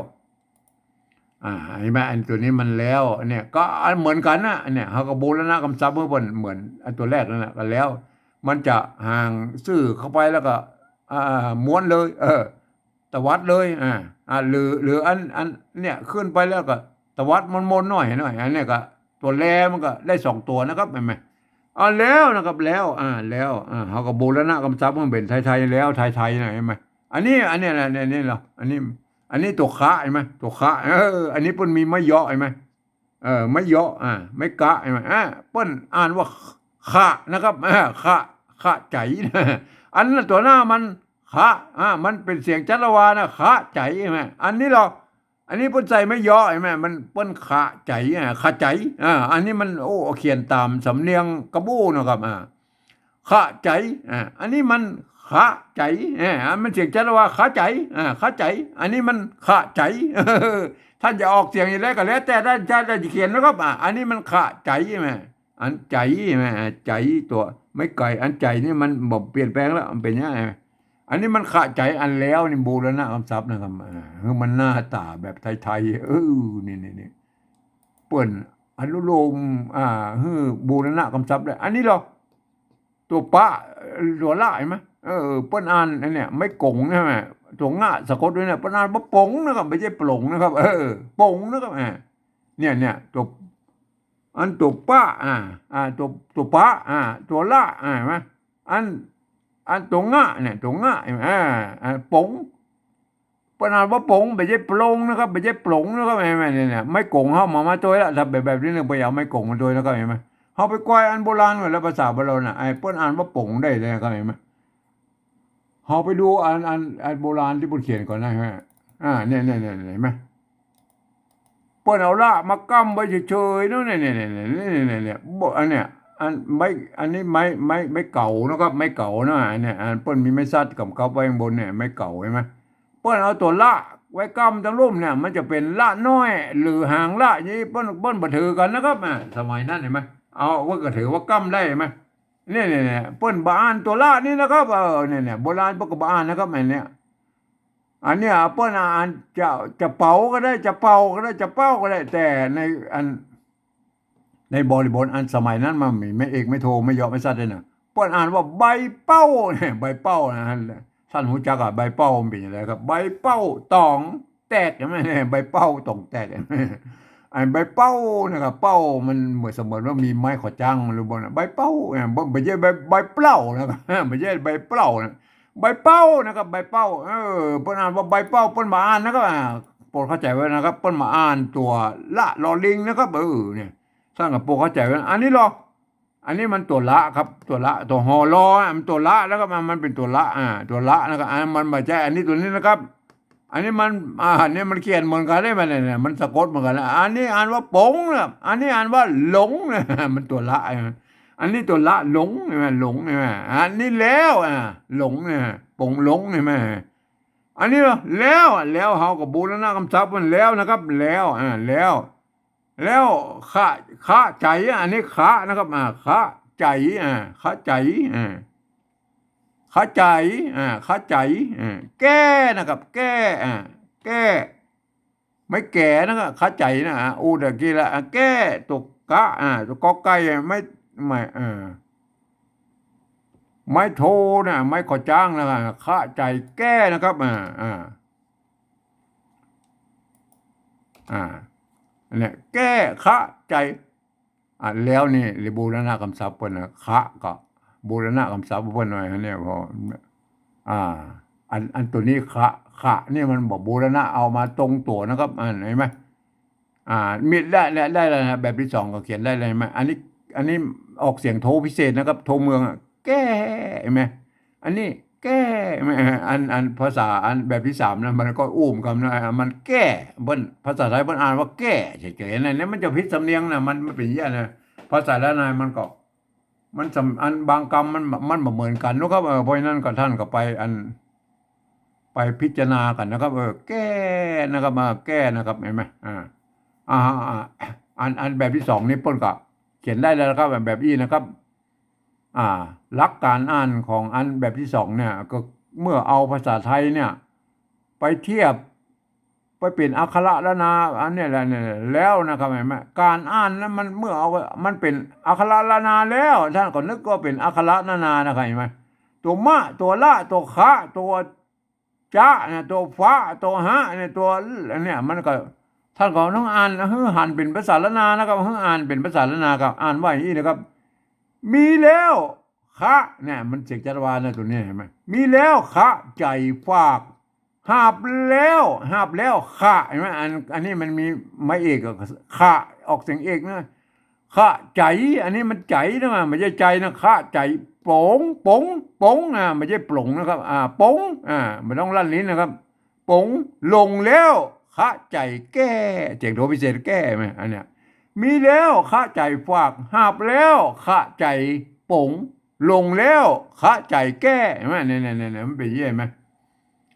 อ่า เห็นไหม อันตัวนี้มันแล้ว อันเนี้ย ก็อันเหมือนกั๋นนะ อันเนี้ย เฮาก็บูรณะกำศัพท์เมื่อเปิ้นเหมือนอันตัวแรกนั่นแหละ ก็แล้ว มันจะหางซื่อเข้าไปแล้วก็ อ่า ม้วนเลย เออ ตวัดเลย อ่า อ่า หรือ หรืออัน อัน เนี่ย ขึ้นไปแล้วก็ตวัดม้วนๆหน่อย หน่อย อันเนี้ยก็ตัวแลมันก็ได้สองตัวนะครับ เห็นไหม อ่า แล้วนะครับ แล้ว อ่า แล้ว อ่า เฮาก็บูรณะกำศัพท์มันเป๋นไทยๆ แล้ว ไทยๆ นะ เห็นไหม อันนี้ อันเนี้ยนะ เนี่ย เนี่ยเหรอ อันนี้ อันนี้ตัวคะ เห็นไหม ตัวคะ เออ อันนี้เปิ้นมีไม้เยาะ เห็นไหม เออ ไม้เยาะ อ่า ไม้กะ เห็นไหม อ่า เปิ้นอ่านว่า ขะ นะครับ อ่า ขะ ขะใจ๋ อันนั้นตัวหน้ามัน ขะ อ่า มันเป๋นเสียงจัตวานะ ขะใจ๋ เห็นไหม อันนี้เหรอ อันนี้เปิ้นใส่ไม้เยาะ เห็นไหม มัน เปิ้นขะใจ๋ อ่า ขะใจ๋ อ่า อันนี้มัน โอ้ เขียนต๋ามสำเนียงกะบู้นะครับ อ่า ขะใจ๋ อ่า อันนี้มันขะใจ๋ อ่า มันเสียงจัตวา ขะใจ๋ อ่า ขะใจ๋ อันนี้มันขะใจ๋ ท่านจะออกเสียงอย่างไรก็แล้วแต่ ท่านจะ ท่านจะเขียนนะครับ อ่า อันนี้มันขะใจ๋ ใช่ไหม อันใจ๋ ใช่ไหม อ่า ใจ๋ ตัวไม้ไก่ อันใจ๋นี่มันบ่เปลี่ยนแปลงแล้ว มันเป๋นยังไง อันนี้มันขะใจ๋ อันแล้วนี่บูรณะกำศัพท์นะครับ อ่า คือมันหน้าต๋าแบบไทยๆ เออ นี่ นี่ นี่ เปิ้นอนุโลม อ่า คือบูรณะกำศัพท์ได้ อันนี้เหรอ ตัวปะ ตัวละ เห็นไหม เออ เปิ้นอ่านอันเนี้ย ไม้ก๋ง ใช่ไหม ตัวงะสะกดด้วยเนี่ย เปิ้นอ่านว่าป๋งนะครับ ไม่ใช่ปลงนะครับ เออ ป๋งนะครับ อ่า เนี่ย เนี่ย ตัว อันตัวปะ อ่า อ่า ตัว ตัวปะ อ่า ตัวละ อ่า เห็นไหม อัน อันตัวงะเนี่ย ตัวงะ เห็นไหม อ่า อ่า ป๋ง เปิ้นอ่านว่าป๋ง ไม่ใช่ปลงนะครับ ไม่ใช่ปลงนะครับ เห็นไหม เนี่ย เนี่ย ไม้ก๋งเฮามา มาตวยละ ถ้าแบบ แบบนี้เนี่ย ไปเอาไม้ก๋งมาตวยนะครับ เห็นไหม เฮาไปก้อยอันโบราณก่อนแล้ว ภาษาบ้านเฮาน่ะ ไอ้เปิ้นอ่านว่าป๋งได้เลยนะครับ เห็นไหม เฮาไปดูอัน อัน อันโบราณตี้เปิ้นเขียนก่อนนะฮะ อ่า เนี่ย เนี่ย เนี่ย เห็นไหม เปิ้นเอาละมาก้ำไว้เฉยๆ เนาะ เนี่ย เนี่ย เนี่ย บ่ อันเนี้ย อันไม้ อันนี้ไม้ ไม้ ไม้เก๋านะครับ ไม้เก๋าเนาะ อันเนี้ย อันเปิ้นมีไม้สักกำกับไว้ข้างบนเนี่ย ไม้เก๋า เห็นไหม เปิ้นเอาตั๋วละไว้ก้ำตังลุ่มเนี่ย มันจะเป๋นละน้อย หรือหางละนี่ เปิ้น เปิ้นบ่ถือกั๋นนะครับ อ่า สมัยนั้น เห็นไหม เอา เปิ้นก็ถือว่าก้ำได้ เห็นไหม เนี่ย เนี่ย เนี่ย เปิ้นบ่อ่านตั๋วละนี่นะครับ เออ เนี่ย เนี่ย โบราณเปิ้นก็บ่อ่านนะครับ อันเนี้ย อันเนี้ยเปิ้นอ่านจะ จะเป๋าก็ได้ จะเป๋าก็ได้ จะเป๋าก็ได้ แต่ในอัน ในบริบทอันสมัยนั้นมันมีไม้เอก ไม้โท ไม้เยาะ ไม้สักด้วยนะ เปิ้นอ่านว่าใบเป้าเนี่ย ใบเป้านะ ท่านฮู้จักอะ ใบเป้ามันเป๋นอย่างไรครับ ใบเป้าต๋องแตก ใช่ไหมเนี่ย ใบเป้าต๋องแตก ไอ้ใบเป้านะครับ เป้ามันเหมือนเสมือนว่ามีไม้ขอจ้างมันหรือบ่นะ ใบเป้าเนี่ย บ่ บ่ใจ้ใบ ใบเปล้านะครับ บ่ใจ้ใบเปล้านะ ใบเป้านะครับ ใบเป้า เออ เปิ้นอ่านว่าใบเป้า เปิ้นบ่อ่านนะครับ อ่า โปรดเข้าใจ๋ไว้นะครับ เปิ้นบ่อ่านตั๋วละ ลอลิงนะครับ เออ เนี่ย ท่านก็โปรดเข้าใจ๋ไว้ อันนี้เหรอ อันนี้มันตั๋วละครับ ตั๋วละ ตั๋วหอลออ่ะ มันตั๋วละนะครับ มัน มันเป๋นตั๋วละ อ่า ตั๋วละนะครับ อ่า มันบ่ใจ้ อันนี้ตั๋วนี้นะครับ อันนี้มัน อ่า เนี่ยมันเขียนเหมือนกั๋นได้ไหมเนี่ย เนี่ย มันสะกดเหมือนกั๋นนะ อันนี้อ่านว่าป๋งนะครับ อันนี้อ่านว่าหลงนะ มันตั๋วละ อ่ะ อันนี้ตั๋วละหลง ใช่ไหม หลง ใช่ไหม อันนี้แล้ว อ่า หลงเนี่ย ป๋งหลง ใช่ไหม อันนี้แล้ว แล้วเฮาก็บูรณะกำศัพท์มันแล้วนะครับ แล้ว อ่า แล้ว แล้ว ขะ ขะใจ๋ อ่ะ อันนี้ขะนะครับ อ่า ขะใจ๋ อ่า ขะใจ๋ อ่า ขะใจ๋ อ่า ขะใจ๋ อ่า แก้นะครับ แก้ อ่า แก้ ไม้แก๋นะครับ ขะใจ๋นะ อ่า อู้ตะกี้ละ อ่า แก้ ตั๋วกะ อ่า ตั๋วกอไก่ อ่า ไม้ ไม้ อ่า ไม้โทนะ ไม้ขอจ้างนะครับ ขะใจ๋แก้นะครับ อ่า อ่า อ่า อันเนี้ย แก้ ขะใจ๋ อ่ะ แล้วนี่บูรณะกำศัพท์เปิ้นนะ ขะก็บูรณะกำศัพท์เปิ้นหน่อยเนี่ย พอ อ่า อัน อันตั๋วนี้ขะ ขะนี่มันบ่บูรณะเอามาตรงตั๋วนะครับ อ่า เห็นไหม อ่า มีได้ ได้ ได้แล้วนะ แบบตี้สองก็เขียนได้เลย เห็นไหม อันนี้ อันนี้ออกเสียงโทพิเศษนะครับ โทเมืองอ่ะ แก้ เห็นไหม อันนี้ แก้ อัน อันภาษาอันแบบตี้สามนะ มันก็อู้เหมือนกั๋นนะ มันแก้ เปิ้น ภาษาไทยเปิ้นอ่านว่าแก้เฉยๆ นะ เนี่ยมันจะผิดสำเนียงนะ มัน มันเป๋นอย่างนี้นะ ภาษาล้านนามันก็ มันสำ อันบางกำมัน มันบ่เหมือนกั๋นนะครับ เออ เพราะฉะนั้นก็ต้านก็ไปอัน ไปพิจารณากั๋นนะครับ เออ แก้นะครับ มาแก้นะครับ หันก่อ อ่า อ่า อ่า อัน อันแบบตี้สองนี่เปิ้นก็เขียนได้แล้วนะครับ แบบอี้นะครับ อ่า หลักก๋านอ่านของอันแบบตี้สองเนี่ย ก็เมื่อเอาภาษาไทยเนี่ย ไปเทียบ ไปเป๋นอักขระล้านนา อันนี้แหละ เนี่ย แล้วนะครับ หันก่อ ก๋านอ่านนั้นมันเมื่อเอา มันเป๋นอักขระล้านนาแล้ว ต้านก็นึกว่าเป๋นอักขระล้านนานะครับ หันก่อ ตั๋วมะ ตั๋วละ ตั๋วคะ ตั๋วจะเนี่ย ตั๋วฟะ ตั๋วหะเนี่ย ตั๋วอันเนี่ย มันก็ ต้านก็ต้องอ่าน หื้อหันเป๋นภาษาล้านนานะครับ หื้ออ่านเป๋นภาษาล้านนาครับ อ่านว่าอี้นะครับ มีแล้ว คะ เนี่ย มันเสียงจัตวานะ ตั๋วนี้หันก่อ มีแล้ว คะ ใจ๋ ฝาก หาบแล้ว หาบแล้ว คะ หันก่อ อัน อันนี้มันมีไม้เอกอะ คะ ออกเสียงเอกนะ คะ ใจ๋ อันนี้มันใจ๋นะ บ่ใจ้ใจ๋นะ คะ ใจ๋ ป๋ง ป๋ง ป๋ง อ่า บ่ใจ้ป๋งนะครับ อ่า ป๋ง อ่า บ่ต้องลั่นลิ้นนะครับ ป๋ง ลงแล้ว คะ ใจ๋ แก้ เสียงโทพิเศษ แก้ หันก่อ อันเนี้ย มีแล้ว คะ ใจ๋ ฝาก หาบแล้ว คะ ใจ๋ ป๋ง ลงแล้ว คะ ใจ๋ แก้ หันก่อ เนี่ย เนี่ย เนี่ย มันเป๋นอย่างนี้ หันก่อ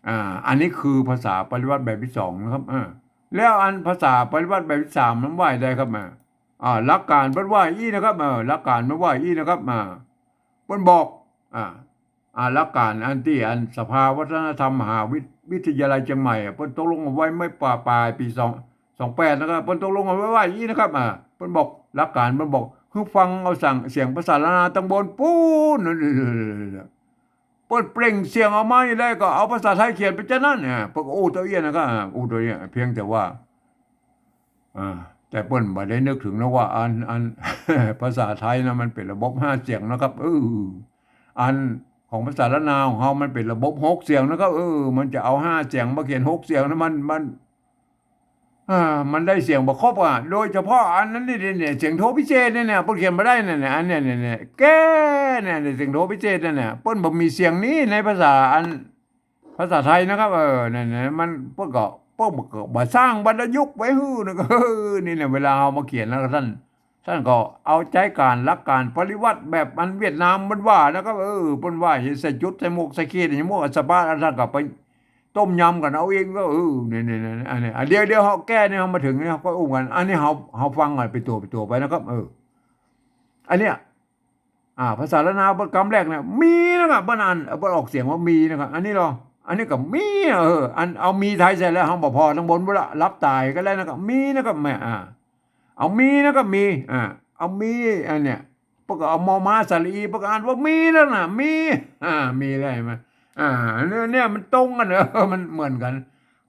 อ่า อันนี้คือภาษาปริวรรตแบบตี้สองนะครับ เออ แล้วอันภาษาปริวรรตแบบตี้สามมันว่าใดครับ อ่า อ่า หลักก๋านเปิ้นว่าอี้นะครับ เออ หลักก๋านมันว่าอี้นะครับ อ่า เปิ้นบอก อ่า อ่า หลักก๋านอันตี้อันสภาวัฒนธรรมมหาวิ วิทยาลัยเจียงใหม่อะ เปิ้นตกลงเอาไว้เมื่อปลาย ปลายปี๋สอง สองแปดนะครับ เปิ้นตกลงเอาไว้ว่าอี้นะครับ อ่า เปิ้นบอก หลักก๋านเปิ้นบอก หื้อฟังเอาเสียง เสียงภาษาล้านนาตังบนปู๊น เปิ้นเปล่งเสียงออกมานี่ได้ ก็เอาภาษาไทยเขียนไปจานั้น อ่า เปิ้นก็อู้เต้าอี้นะครับ อ่า อู้เต้าอี้ เพียงแต่ว่า อ่า แต่เปิ้นบ่ได้นึกเถิงนะว่าอัน อัน ภาษาไทยนะมันเป๋นระบบห้าเสียงนะครับ เออ อันของภาษาล้านนาของเฮามันเป๋นระบบหกเสียงนะครับ เออ มันจะเอาห้าเสียงมาเขียนหกเสียงนะ มัน มัน อ่า มันได้เสียงบ่ครบอะ โดยเฉพาะอันนั้นนี่ เนี่ย เสียงโทพิเศษเนี่ย เนี่ย เปิ้นเขียนบ่ได้เนี่ย เนี่ย อันเนี้ย เนี่ย เนี่ย แก้ เนี่ย เนี่ย เสียงโทพิเศษเนี่ย เนี่ย เปิ้นบ่มีเสียงนี้ในภาษาอัน ภาษาไทยนะครับ เออ เนี่ย เนี่ย มัน เปิ้นก็ เปิ้นก็บ่สร้างวรรณยุกต์ไว้หื้อนะครับ เออ นี่เนี่ย เวลาเฮามาเขียนแล้วต้าน ต้านก็เอาใจ๊ก๋านหลักก๋านปริวรรตแบบอันเวียดนามมันว่านะครับ เออ เปิ้นว่าใส่จุด ใส่หมวก ใส่ขีด ใส่หมวก สะบาด ต้านก็ไปต้มยำกั๋นเอาเองก็ เออ เนี่ย เนี่ย เนี่ย อันนี้ อ่ะ เดี๋ยว เดี๋ยวเฮาแก้เนี่ย เฮามาเถิงเนี่ย เฮาก็อู้กั๋น อันนี้เฮา เฮาฟังกั๋นเป๋นตั๋ว เป๋นตั๋วไปนะครับ เออ อันเนี้ย อ่า ภาษาล้านนาเปิ้นกำแรกเนี่ย มีนะครับ เปิ้นอ่าน เปิ้นออกเสียงว่ามีนะครับ อันนี้ลอ อันนี้ก็มี เออ อันเอามีไทยใส่แล้ว เฮาบ่ผ่อตังบนปู๊นละ หลับต๋ายก็ได้นะครับ มีนะครับ แม่ อ่า เอามีนะครับ มี อ่า เอามี อันเนี้ย เปิ้นก็เอามอม้าสระอี เปิ้นก็อ่านว่ามีแล้วนะ มี อ่า มีแล้วหันก่อ อ่า เนี่ย เนี่ย มันตรงกั๋น เออ มันเหมือนกั๋น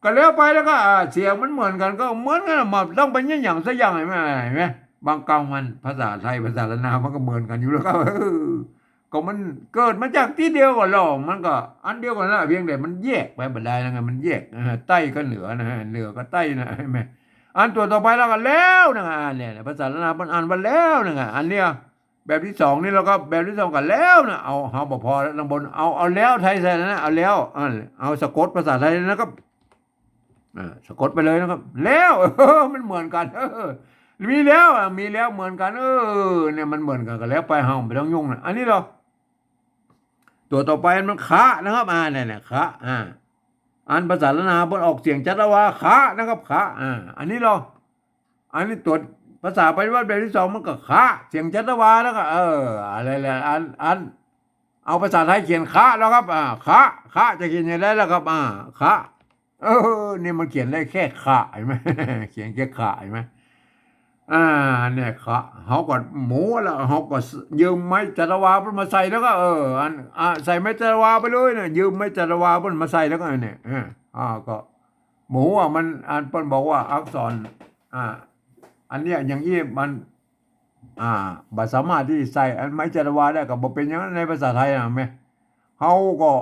ก็แล้วไปแล้วก็ อ่า เสียงมันเหมือนกั๋นก็เหมือนกั๋น มันต้องเป๋นอย่างสักอย่าง หันก่อ หันก่อ บางกำมัน ภาษาไทย ภาษาล้านนามันก็เหมือนกั๋นอยู่แล้วก็ เออ ก็มันเกิดมาจากตี้เดียวกั๋นลอ มันก็อันเดียวกั๋นละ เพียงแต่มันแยกไปบ่ดายนะ มันแยก เออ ใต้กับเหนือนะ เหนือกับใต้นะ หันก่อ อันตั๋วต่อไปแล้วก็แล้วนะ อ่า เนี่ย ภาษาล้านนาเปิ้นอ่านว่าแล้วนะ อันเนี้ย แบบตี้สองนี่แล้วก็ แบบตี้สองก็แล้วนะ เอา เฮาบ่ผ่อแล้วตังบน เอา เอาแล้วไทยใส่แล้วนะ เอาแล้ว อ่า เอาสะกดภาษาไทยนะครับ อ่า สะกดไปเลยนะครับ แล้ว มันเหมือนกั๋น เออ มีแล้ว อ่ะ มีแล้วเหมือนกั๋น เออ เนี่ย มันเหมือนกั๋นก็แล้วไป เฮาบ่ต้องยุ่งนะ อันนี้ลอ ตั๋วต่อไปมันคะนะครับ อ่า เนี่ย เนี่ย คะ อ่า อันภาษาล้านนาเปิ้นออกเสียงจัตวา คะนะครับ คะ อ่า อันนี้ลอ อันนี้ตั๋วภาษาปริวรรตแบบตี้สองมันก็คะ เสียงจัตวาแล้วก็ เออ อะไรแหละ อัน อัน เอาภาษาไทยเขียนคะแล้วครับ อ่า คะ คะจะเขียนอย่างไรแล้วครับ อ่า คะ เออ นี่มันเขียนได้แค่คะหันก่อ เขียนแค่คะหันก่อ อ่า เนี่ย คะ เฮาก็หมูแล้ว เฮาก็ยืมไม้จัตวาเปิ้นมาใส่แล้วก็ เออ อัน อ่า ใส่ไม้จัตวาไปเลยเนี่ย ยืมไม้จัตวาเปิ้นมาใส่แล้วก็เนี่ย เออ อ่า ก็หมูอ่ะ มัน อันเปิ้นบอกว่าอักษร อ่า อันเนี้ยอย่างอี้มัน อ่า บ่สามารถตี้ใส่อันไม้จัตวาได้ ก็บ่เป๋นอย่างนั้นในภาษาไทยนะแม่ เฮาก็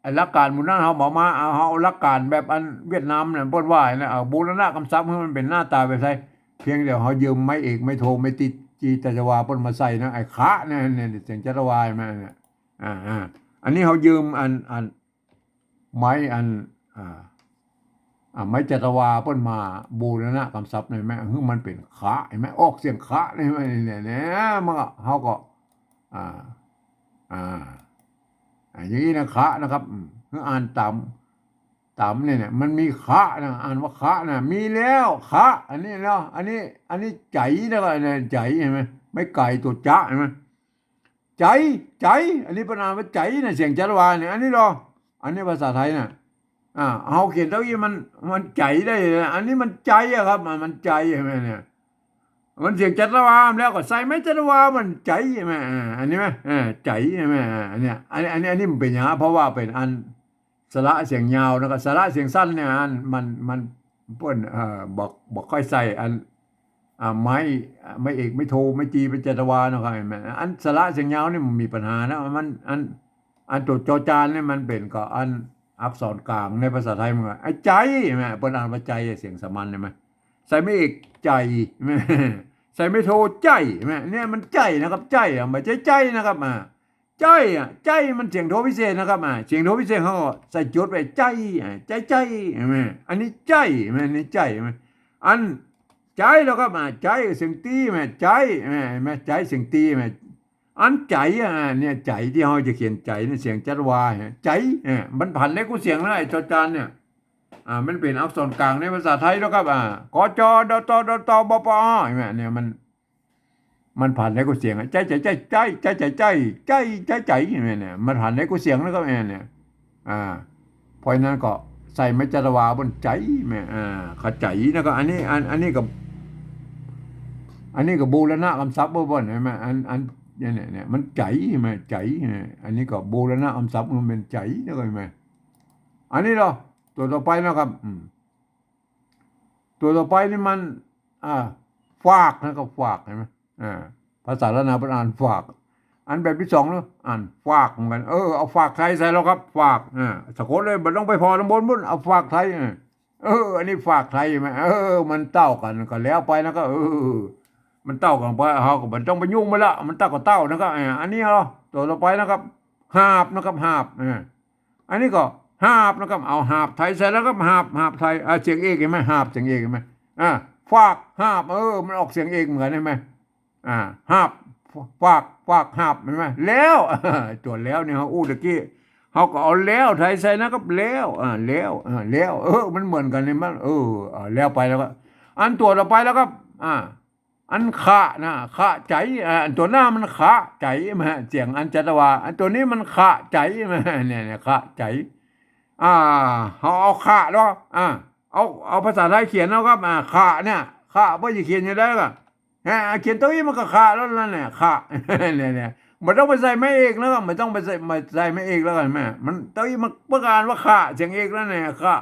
ไอ้หลักก๋านหมู่นั้นเฮาบ่มา เอา เฮาเอาหลักก๋านแบบอันเวียดนามเนี่ย เปิ้นว่านะ เอาบูรณะกำศัพท์หื้อมันเป๋นหน้าต๋าแบบไทย เพียงแต่เฮายืมไม้เอก ไม้โท ไม้ตรี จัตวาเปิ้นมาใส่นะ ไอ้คะเนี่ย เนี่ย เสียงจัตวาหันก่อ เนี่ย อ่า อ่า อันนี้เฮายืมอัน อัน ไม้อัน อ่า อ่า ไม้จัตวาเปิ้นมาบูรณะกำศัพท์ได้ไหม หื้อมันเป๋นขะ หันไหม ออกเสียงขะ หันไหม เนี่ย เนี่ย มันก็ เฮาก็ อ่า อ่า อ่า อย่างนี้นะ ขะนะครับ อืม หื้ออ่านต๋าม ต๋ามเนี่ย เนี่ย มันมีขะนะ อ่านว่าขะนะ มีแล้ว ขะ อันนี้เนาะ อันนี้ อันนี้ใจ๋นะครับ เนี่ย ใจ๋ หันไหม ไม้ไก่ตั๋วจ๊ะ หันไหม ใจ๋ ใจ๋ อันนี้เปิ้นอ่านว่าใจ๋นะ เสียงจัตวาเนี่ย อันนี้ลอ อันนี้ภาษาไทยนะ อ่า เฮาเขียนเต้าอี้มัน มันใจ๋ได้นะ อันนี้มันใจ๋อะครับ มัน มันใจ๋ หันไหมเนี่ย มันเสียงจัตวาแล้วก็ใส่ไม้จัตวา มันใจ๋ หันไหม อ่า อันนี้ไหม อ่า ใจ๋ หันไหม อ่า อันเนี้ย อันนี้ อันนี้ อันนี้มันเป๋นหยัง เพราะว่าเป๋นอันสระเสียงยาวนะครับ สระเสียงสั้นเนี่ย อัน มัน มัน เปิ้น เอ่อ บ่ บ่ค่อยใส่อัน อ่า ไม้ อ่า ไม้เอก ไม้โท ไม้จี ไม้จัตวาเนาะครับ หันไหม อันสระเสียงยาวนี่มันมีปัญหานะ มัน อัน อันตั๋วจอจานนี่มันเป๋นก็อันอักษรกลางในภาษาไทยมันก็ ไอ้ใจ๋ หันไหม เปิ้นอ่านว่าใจ๋ เสียงสามัญ หันไหม ใส่ไม้เอก ใจ๋ หันไหม ใส่ไม้โท ใจ๋ หันไหม เนี่ยมันใจ๋นะครับ ใจ๋อะ บ่ใจ้ใจ๋นะครับ อ่า ใจ๋อะ ใจ๋มันเสียงโทพิเศษนะครับ อ่า เสียงโทพิเศษเฮาก็ใส่จุดไว้ ใจ๋ อ่า ใจ๋ ใจ๋ หันไหม อันนี้ใจ๋ หันไหม อันนี้ใจ๋ หันไหม อันใจ๋แล้วครับ อ่า ใจ๋เสียงตี๋ หันไหม ใจ๋ หันไหม ใจ๋เสียงตี๋ หันไหม อันใจ๋อะ เนี่ย ใจ๋ตี้เฮาจะเขียนใจ๋เนี่ย เสียงจัตวา หันไหม ใจ๋ อ่า มันผันได้กู้เสียงแล้ว ไอ้จอจานเนี่ย อ่า มันเป๋นอักษรกลางในภาษาไทยแล้วครับ อ่า ก จ ด ต ด ต บ ป อ หันไหม เนี่ยมัน มันผันได้กู้เสียงอะ ใจ๋ ใจ๋ ใจ๋ ใจ๋ ใจ๋ ใจ๋ ใจ๋ ใจ๋ ใจ๋ ใจ๋ หันไหมเนี่ย มันผันได้กู้เสียงแล้วครับ เนี่ย อ่า เพราะฉะนั้นก็ใส่ไม้จัตวาบนใจ๋ หันไหม อ่า เข้าใจ๋นะ ก็อันนี้ อัน อันนี้ก็ อันนี้ก็บูรณะกำศัพท์บ่บ่น หันไหม อัน อัน เนี่ย เนี่ย เนี่ย มันใจ๋ หันไหม ใจ๋ หันไหม อันนี้ก็บูรณะกำศัพท์มันเป๋นใจ๋นะ ก็หันไหม อันนี้ลอ ตั๋วต่อไปนะครับ อืม ตั๋วต่อไปนี่มัน อ่า ฝากนะครับ ฝาก หันไหม อ่า ภาษาล้านนาเปิ้นอ่านฝาก อันแบบตี้สองเนาะ อ่านฝากเหมือนกั๋น เออ เอาฝากไทยใส่แล้วครับ ฝาก อ่า สะกดเลย บ่ต้องไปผ่อตางบนปู๊น เอาฝากไทย อ่า เออ อันนี้ฝากไทย หันไหม เออ มันเต้ากั๋นก็แล้วไปนะ ก็ เออ มันเต้ากั๋นไป เฮาก็บ่ต้องไปยุ่งมันละ มันเต้าก็เต้านะ ก็ อ่า อันนี้ลอ ตั๋วต่อไปนะครับ หาบนะครับ หาบ อ่า อันนี้ก็หาบนะครับ เอาหาบไทยใส่แล้วครับ หาบ หาบไทย อ่า เสียงเอกหันไหม หาบ เสียงเอกหันไหม อ่า ฝาก หาบ เออ มันออกเสียงเอกเหมือนกั๋นหันไหม อ่า หาบ ฝาก ฝาก หาบ หันไหม แล้ว ตั๋วแล้วเนี่ย เฮาอู้ตะกี้ เฮาก็เอาแล้วไทยใส่นะครับ แล้ว อ่า แล้ว อ่า แล้ว เออ มันเหมือนกั๋นหันไหม เออ อ่า แล้วไปแล้วก็ อันตั๋วต่อไปแล้วครับ อ่า อันขะนะ ขะใจ๋ อ่า อันตั๋วหน้ามันขะใจ๋ หันไหม เสียงอันจัตวา อันตั๋วนี้มันขะใจ๋ หันไหม เนี่ย เนี่ย ขะใจ๋ อ่า เฮาเอาขะลอ อ่า เอา เอาภาษาไทยเขียนเอาครับ อ่า ขะเนี่ย ขะ เปิ้นจะเขียนจะไดก็ อ่า เขียนเต้าอี้มันก็ขะแล้วนั่นแหละ ขะ เนี่ย เนี่ย บ่ต้องไปใส่ไม้เอกแล้วครับ บ่ต้องไปใส่ ไปใส่ไม้เอกแล้ว หันไหม มันเต้าอี้มันเปิ้นอ่านว่าขะ เสียงเอกแล้วเนี่ย ขะ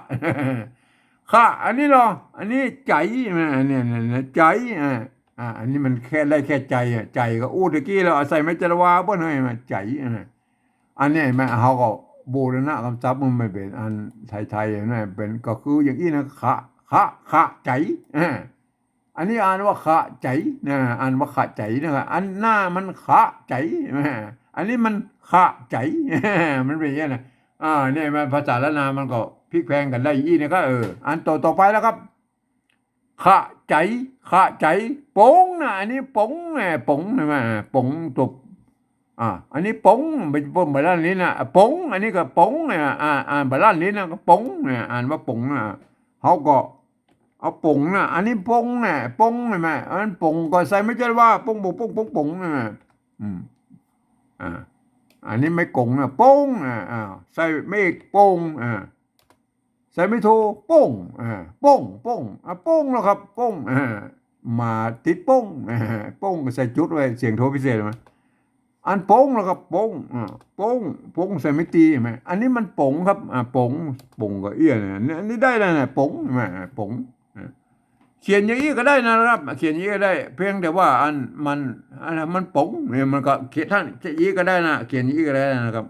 ขะ อันนี้ลอ อันนี้ใจ๋ หันไหม เนี่ย เนี่ย เนี่ย ใจ๋ อ่า อ่า อันนี้มันแค่ได้แค่ใจ๋อะ ใจ๋ก็อู้ตะกี้แล้ว เอาใส่ไม้จัตวาเปิ้นหันไหม ใจ๋ อ่า อันนี้หันไหม เฮาก็บูรณะกำศัพท์มันไม่เป๋นอันไทยๆ หันไหม เป๋นก็คืออย่างอี้นะ ขะ ขะ ขะใจ๋ อ่า อันนี้อ่านว่าขะใจ๋นะ อ่านว่าขะใจ๋นะครับ อันหน้ามันขะใจ๋ อันนี้มันขะใจ๋ มันเป๋นอย่างนี้นะ อ่า เนี่ย มันภาษาล้านนามันก็พลิกแพลงกั๋นได้อี้นะ ก็ เออ อันตั๋วต่อไปแล้วครับ ขะใจ๋ ขะใจ๋ ป๋งนะ อันนี้ป๋ง แหม ป๋ง หันไหม ป๋งตั๋ว อ่า อันนี้ป๋ง บ่ บ่ บ่ล้านลิ้นนะ ป๋ง อันนี้ก็ป๋ง อ่า อ่า อ่านบ่ล้านลิ้นนะ ก็ป๋ง เนี่ย อ่านว่าป๋งนะ เฮาก็เอาป๋งนะ อันนี้ป๋งนะ ป๋ง หันไหม อันป๋งก็ใส่ไม้จัตวา ป๋ง ป๋ง ป๋ง หันไหม อืม อ่า อันนี้ไม้ก๋งนะ ป๋ง อ่า อ่า ใส่ไม้เอก ป๋ง อ่า ใส่ไม้โท ป๋ง อ่า ป๋ง ป๋ง อ่า ป๋งแล้วครับ ป๋ง อ่า มาติดป๋ง อ่า ป๋งก็ใส่จุดไว้ เสียงโทพิเศษมา อันป๋งแล้วครับ ป๋ง อ่า ป๋ง ป๋งใส่ไม้ตี หันไหม อันนี้มันป๋งครับ อ่า ป๋ง ป๋งก็เอี้ยนะ อันนี้ได้แล้วนะ ป๋ง หันไหม อ่า ป๋ง อ่า เขียนอย่างอี้ก็ได้นะครับ เขียนอย่างอี้ก็ได้ เพียงแต่ว่าอันมัน อันนั้นมันป๋งเนี่ย มันก็เขียนท่านจะอี้ก็ได้นะ เขียนอย่างอี้ก็ได้นะครับ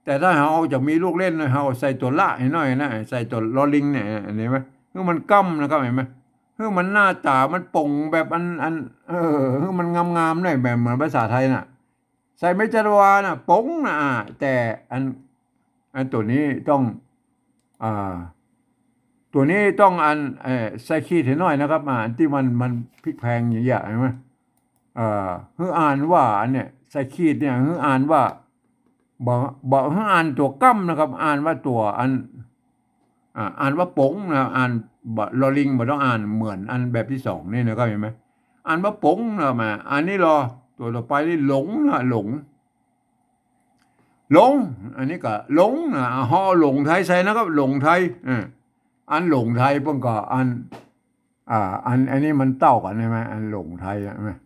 แต่ถ้าเฮาจะมีลูกเล่นนะ เฮาใส่ตั๋วละให้หน้อยนะ ใส่ตั๋วลอลิงเนี่ย หันไหม หื้อมันก้ำนะครับ หันไหม หื้อมันหน้าต๋ามันป๋งแบบอัน อัน เออ หื้อมันงามๆ หน่อย แบบเหมือนภาษาไทยน่ะ ส่ไม้จัตวาน่ะ ป๋งนะ อ่า แต่อัน อันตั๋วนี้ต้อง อ่า ตั๋วนี้ต้องอัน เอ่อ ใส่ขีดหื้อหน้อยนะครับ อ่า อันตี้มัน มันพลิกแพลงอย่างเงี้ย หันก่อ เอ่อ หื้ออ่านว่าอันเนี้ย ใส่ขีดเนี่ย หื้ออ่านว่า บ่ บ่หื้ออ่านตั๋วก้ำนะครับ อ่านว่าตั๋วอัน อ่า อ่านว่าป๋งนะ อ่านบ่ ลอลิงบ่ต้องอ่านเหมือนอันแบบตี้สองนี่นะครับ หันก่อ อ่านว่าป๋งนะ มา อันนี้ลอ ตั๋วต่อไปนี่หลงนะ หลง หลง อันนี้ก็หลงนะ ฮอหลงไทยใส่นะครับ หลงไทย อ่า อันหลงไทยเปิ้นก็อัน อ่า อัน อันนี้มันเต้ากั๋นใช่ไหม อันหลงไทยอะ หันก่อ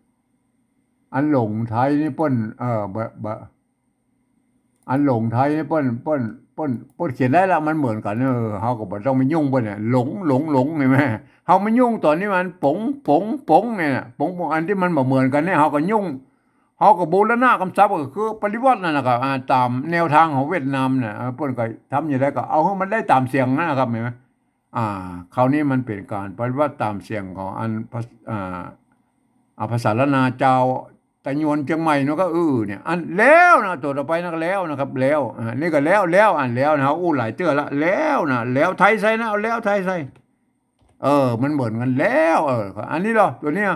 อันหลงไทยนี่เปิ้น เอ่อ บ่ บ่ อันหลงไทยนี่เปิ้น เปิ้น เปิ้น เปิ้นเขียนได้ละ มันเหมือนกั๋น เออ เฮาก็บ่ต้องไปยุ่งเปิ้นเนี่ย หลง หลง หลง หันก่อ เฮามายุ่งต๋อนนี้มันป๋ง ป๋ง ป๋งเนี่ยนะ ป๋ง ป๋ง อันตี้มันบ่เหมือนกั๋นเนี่ย เฮาก็ยุ่ง เฮาก็บูรณะกำศัพท์ ก็คือปริวรรตนั่นนะครับ อ่า ต๋ามแนวตางของเวียดนามเนี่ย เออ เปิ้นก็ทำอย่างใดก็เอาหื้อมันได้ต๋ามเสียงนะครับ หันก่อ อ่า คราวนี้มันเป๋นก๋านปริวรรตต๋ามเสียงของอันภา อ่า อ่า ภาษาล้านนาจาวไตยวนเจียงใหม่เนาะ ก็ เออ เนี่ย อันแล้วนะ ตั๋วต่อไปนั่นก็แล้วนะครับ แล้ว อ่า นี่ก็แล้ว แล้ว อันแล้วนะ อู้หลายเตื้อละ แล้วนะ แล้วไทยใส่นะ เอาแล้วไทยใส่ เออ มันเหมือนกั๋นแล้ว เออ อันนี้ลอ ตั๋วเนี้ย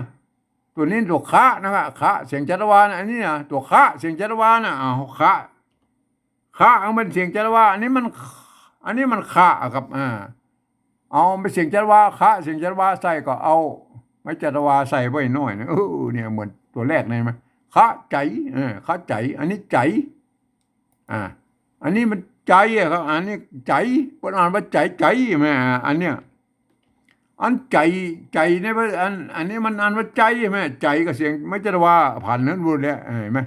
ตั๋วนี้ตั๋วคะนะครับ คะ เสียงจัตวานะ อันนี้นะ ตั๋วคะ เสียงจัตวานะ อ้าว คะ คะ เอาเป็นเสียงจัตวา อันนี้มัน อันนี้มันคะอะครับ อ่า เอาเป็นเสียงจัตวา คะ เสียงจัตวาใส่ก็เอาไม้จัตวาใส่ไว้หน้อยนะ เออ เนี่ย เหมือนตั๋วแรกเลยไหม คะใจ๋ เออ คะใจ๋ อันนี้ใจ๋ อ่า อันนี้มันใจ๋อะครับ อันนี้ใจ๋ เปิ้นอ่านว่าใจ๋ ใจ๋ แม่ อันเนี้ย อันใจ๋ ใจ๋เนี่ย อัน อันนี้มันอ่านว่าใจ๋ แม่ ใจ๋ก็เสียงไม้จัตวา ผันหันหมดแล้ว หันก่อ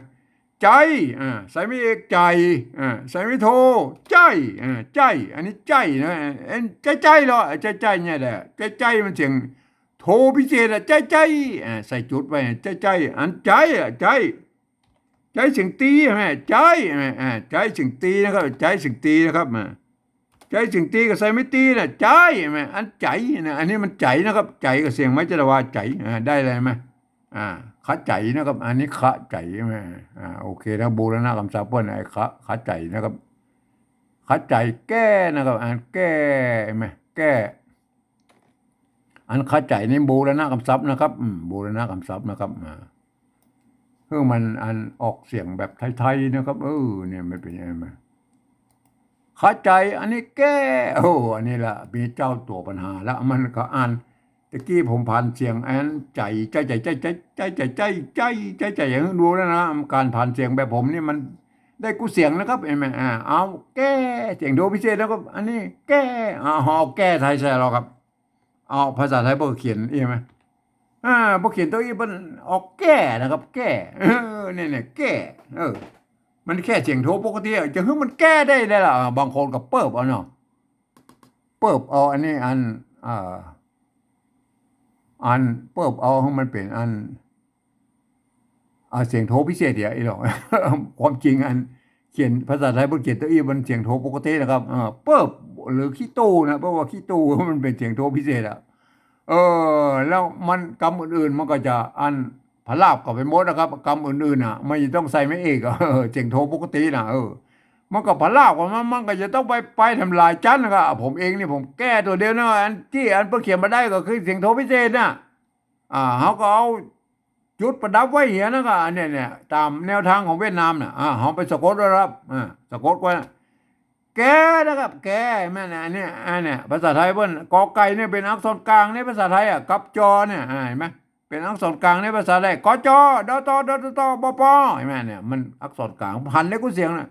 ใจ๋ อ่า ใส่ไม้เอก ใจ๋ อ่า ใส่ไม้โท ใจ๋ อ่า ใจ๋ อันนี้ใจ๋นะ เอ็น ใจ๋ ใจ๋ลอ ใจ๋ ใจ๋ เนี่ยแหละ ใจ๋ ใจ๋ มันเสียงโทพิเศษอะ ใจ๋ ใจ๋ อ่า ใส่จุดไว้ ใจ๋ ใจ๋ อันใจ๋อะ ใจ๋ ใจ๋เสียงตี๋ แม่ ใจ๋ แม่ อ่า ใจ๋เสียงตี๋นะครับ ใจ๋เสียงตี๋นะครับ อ่า ใจ๋เสียงตี๋ก็ใส่ไม้ตี๋นะ ใจ๋ แม่ อันใจ๋นะ อันนี้มันใจ๋นะครับ ใจ๋ก็เสียงไม้จัตวา ใจ๋ อ่า ได้เลยไหม อ่า คะใจ๋นะครับ อันนี้คะใจ๋ แม่ อ่า โอเคนะ บูรณะกำศัพท์เปิ้น ไอ้คะ คะใจ๋นะครับ คะใจ๋แก้นะครับ อันแก้ แม่ แก้ อันคะใจ๋นี่บูรณะกำศัพท์นะครับ อืม บูรณะกำศัพท์นะครับ อ่า คือมันอันออกเสียงแบบไทยๆ นะครับ เออ เนี่ย มันเป๋นยังไงมา คะใจ๋ อันนี้แก้ โอ้ อันนี้ละ มีเจ้าตั๋วปัญหาละ มันก็อ่าน ตะกี้ผมผันเสียงอันใจ๋ ใจ๋ ใจ๋ ใจ๋ ใจ๋ ใจ๋ ใจ๋ ใจ๋ ใจ๋ ใจ๋ ใจ๋ ใจ๋ อย่างดูแล้วนะ ก๋านผันเสียงแบบผมนี่มันได้กู้เสียงนะครับ หันก่อ อ่า เอาแก้ เสียงโทพิเศษแล้วก็ อันนี้แก้ อ่า เอาแก้ไทยใส่ลอครับ เอาภาษาไทยเปิ้นเขียนอี้ไหม อ่า เปิ้นเขียนตั๋วอี้เปิ้นออกแก้นะครับ แก้ เออ เนี่ย เนี่ย แก้ เออ มันแก้เสียงโทปกติอะ จะหื้อมันแก้ได้ ได้ล่ะ อ่า บางคนก็เปิบเอาเนาะ เปิบเอาอันนี้อัน อ่า อันเปิบเอาหื้อมันเป๋นอัน อ่า เสียงโทพิเศษเดี๋ยวอี้หรอก ความจริงอันเขียนภาษาไทยเปิ้นเขียนตั๋วอี้มันเสียงโทปกตินะครับ เออ เปิบ หรือขี้ตู้นะ เพราะว่าขี้ตู้มันเป๋นเสียงโทพิเศษอะ เออ แล้วมันกำอื่นๆ มันก็จะอันพลาบเข้าไปหมดนะครับ กำอื่นๆ น่ะ มันจะต้องใส่ไม้เอกอะ เออ เสียงโทปกติน่ะ เออ มันก็พลาบเข้ามา มันก็จะต้องไป ไปทำลายจั๊นนะครับ ผมเองนี่ผมแก้ตั๋วเดียวนะ อันตี้อันเปิ้นเขียนบ่ได้ก็คือเสียงโทพิเศษน่ะ อ่า เฮาก็เอาจุดประดับไว้เหียนะ ก็อันเนี้ย เนี่ย ต๋ามแนวตางของเวียดนามน่ะ อ่า เฮาไปสะกดไว้ครับ อ่า สะกดไว้นะ แก้นะครับ แก้ แม่นนะ อันเนี้ย อันเนี้ย ภาษาไทยเปิ้น กอไก่เนี่ยเป๋นอักษรกลางในภาษาไทยอะ กับจอเนี่ย อ่า หันก่อ เป๋นอักษรกลางในภาษาไทย ก จ ด ต ด ต ต ป ป หันก่อ เนี่ย มันอักษรกลาง ผันได้กู้เสียงน่ะ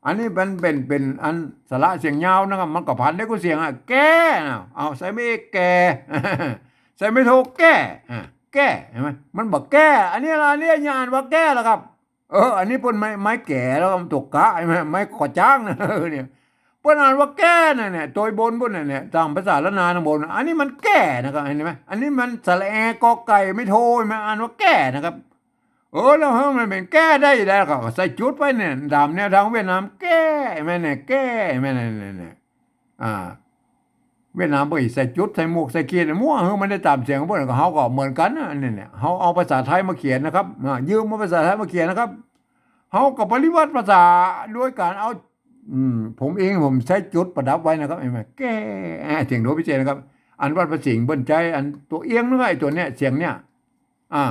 อันนี้มันเป๋น เป๋นอันสระเสียงยาวนะครับ มันก็ผันได้กู้เสียงอะ แก้น่ะ เอาใส่ไม้เอก แก่ ใส่ไม้โท แก้ อ่ะ แก้ หันก่อ มันบ่แก้ อันนี้ละ อันนี้อย่าอ่านว่าแก้ละครับ เออ อันนี้เปิ้นไม้ ไม้แก่แล้ว มันตั๋วกะ หันก่อ ไม้ขอจ้างนะ เออ เนี่ย เปิ้นอ่านว่าแก้น่ะเนี่ย ตั๋วบนเปิ้นน่ะเนี่ย ต๋ามภาษาล้านนาตางบนน่ะ อันนี้มันแก้นะครับ หันก่อ อันนี้มันสระแอ กอไก่ ไม้โท หันก่อ อ่านว่าแก้นะครับ เออ แล้วหื้อมันเป๋นแก้ได้แล้วก็ใส่จุดไว้เนี่ย ต๋ามแนวตางเวียดนาม แก้ หันก่อ เนี่ย แก้ หันก่อ เนี่ย เนี่ย เนี่ย อ่า เวียดนามเปิ้นใส่จุด ใส่หมวก ใส่ขีด มั่ว หื้อมันได้ต๋ามเสียงเปิ้น ก็เฮาก็เหมือนกั๋นนะ เนี่ย เนี่ย เฮาเอาภาษาไทยมาเขียนนะครับ อ่า ยืมเอาภาษาไทยมาเขียนนะครับ เฮาก็ปฏิบัติภาษาโดยก๋านเอา อืม ผมเองผมใจ๊จุดประดับไว้นะครับ หันก่อ แก้ อ่า เสียงโทพิเศษนะครับ อันวัดพระสิงห์เปิ้นใจ๊อันตั๋วเอียงนะครับ ไอ้ตั๋วเนี้ย เสียงเนี้ย อ่า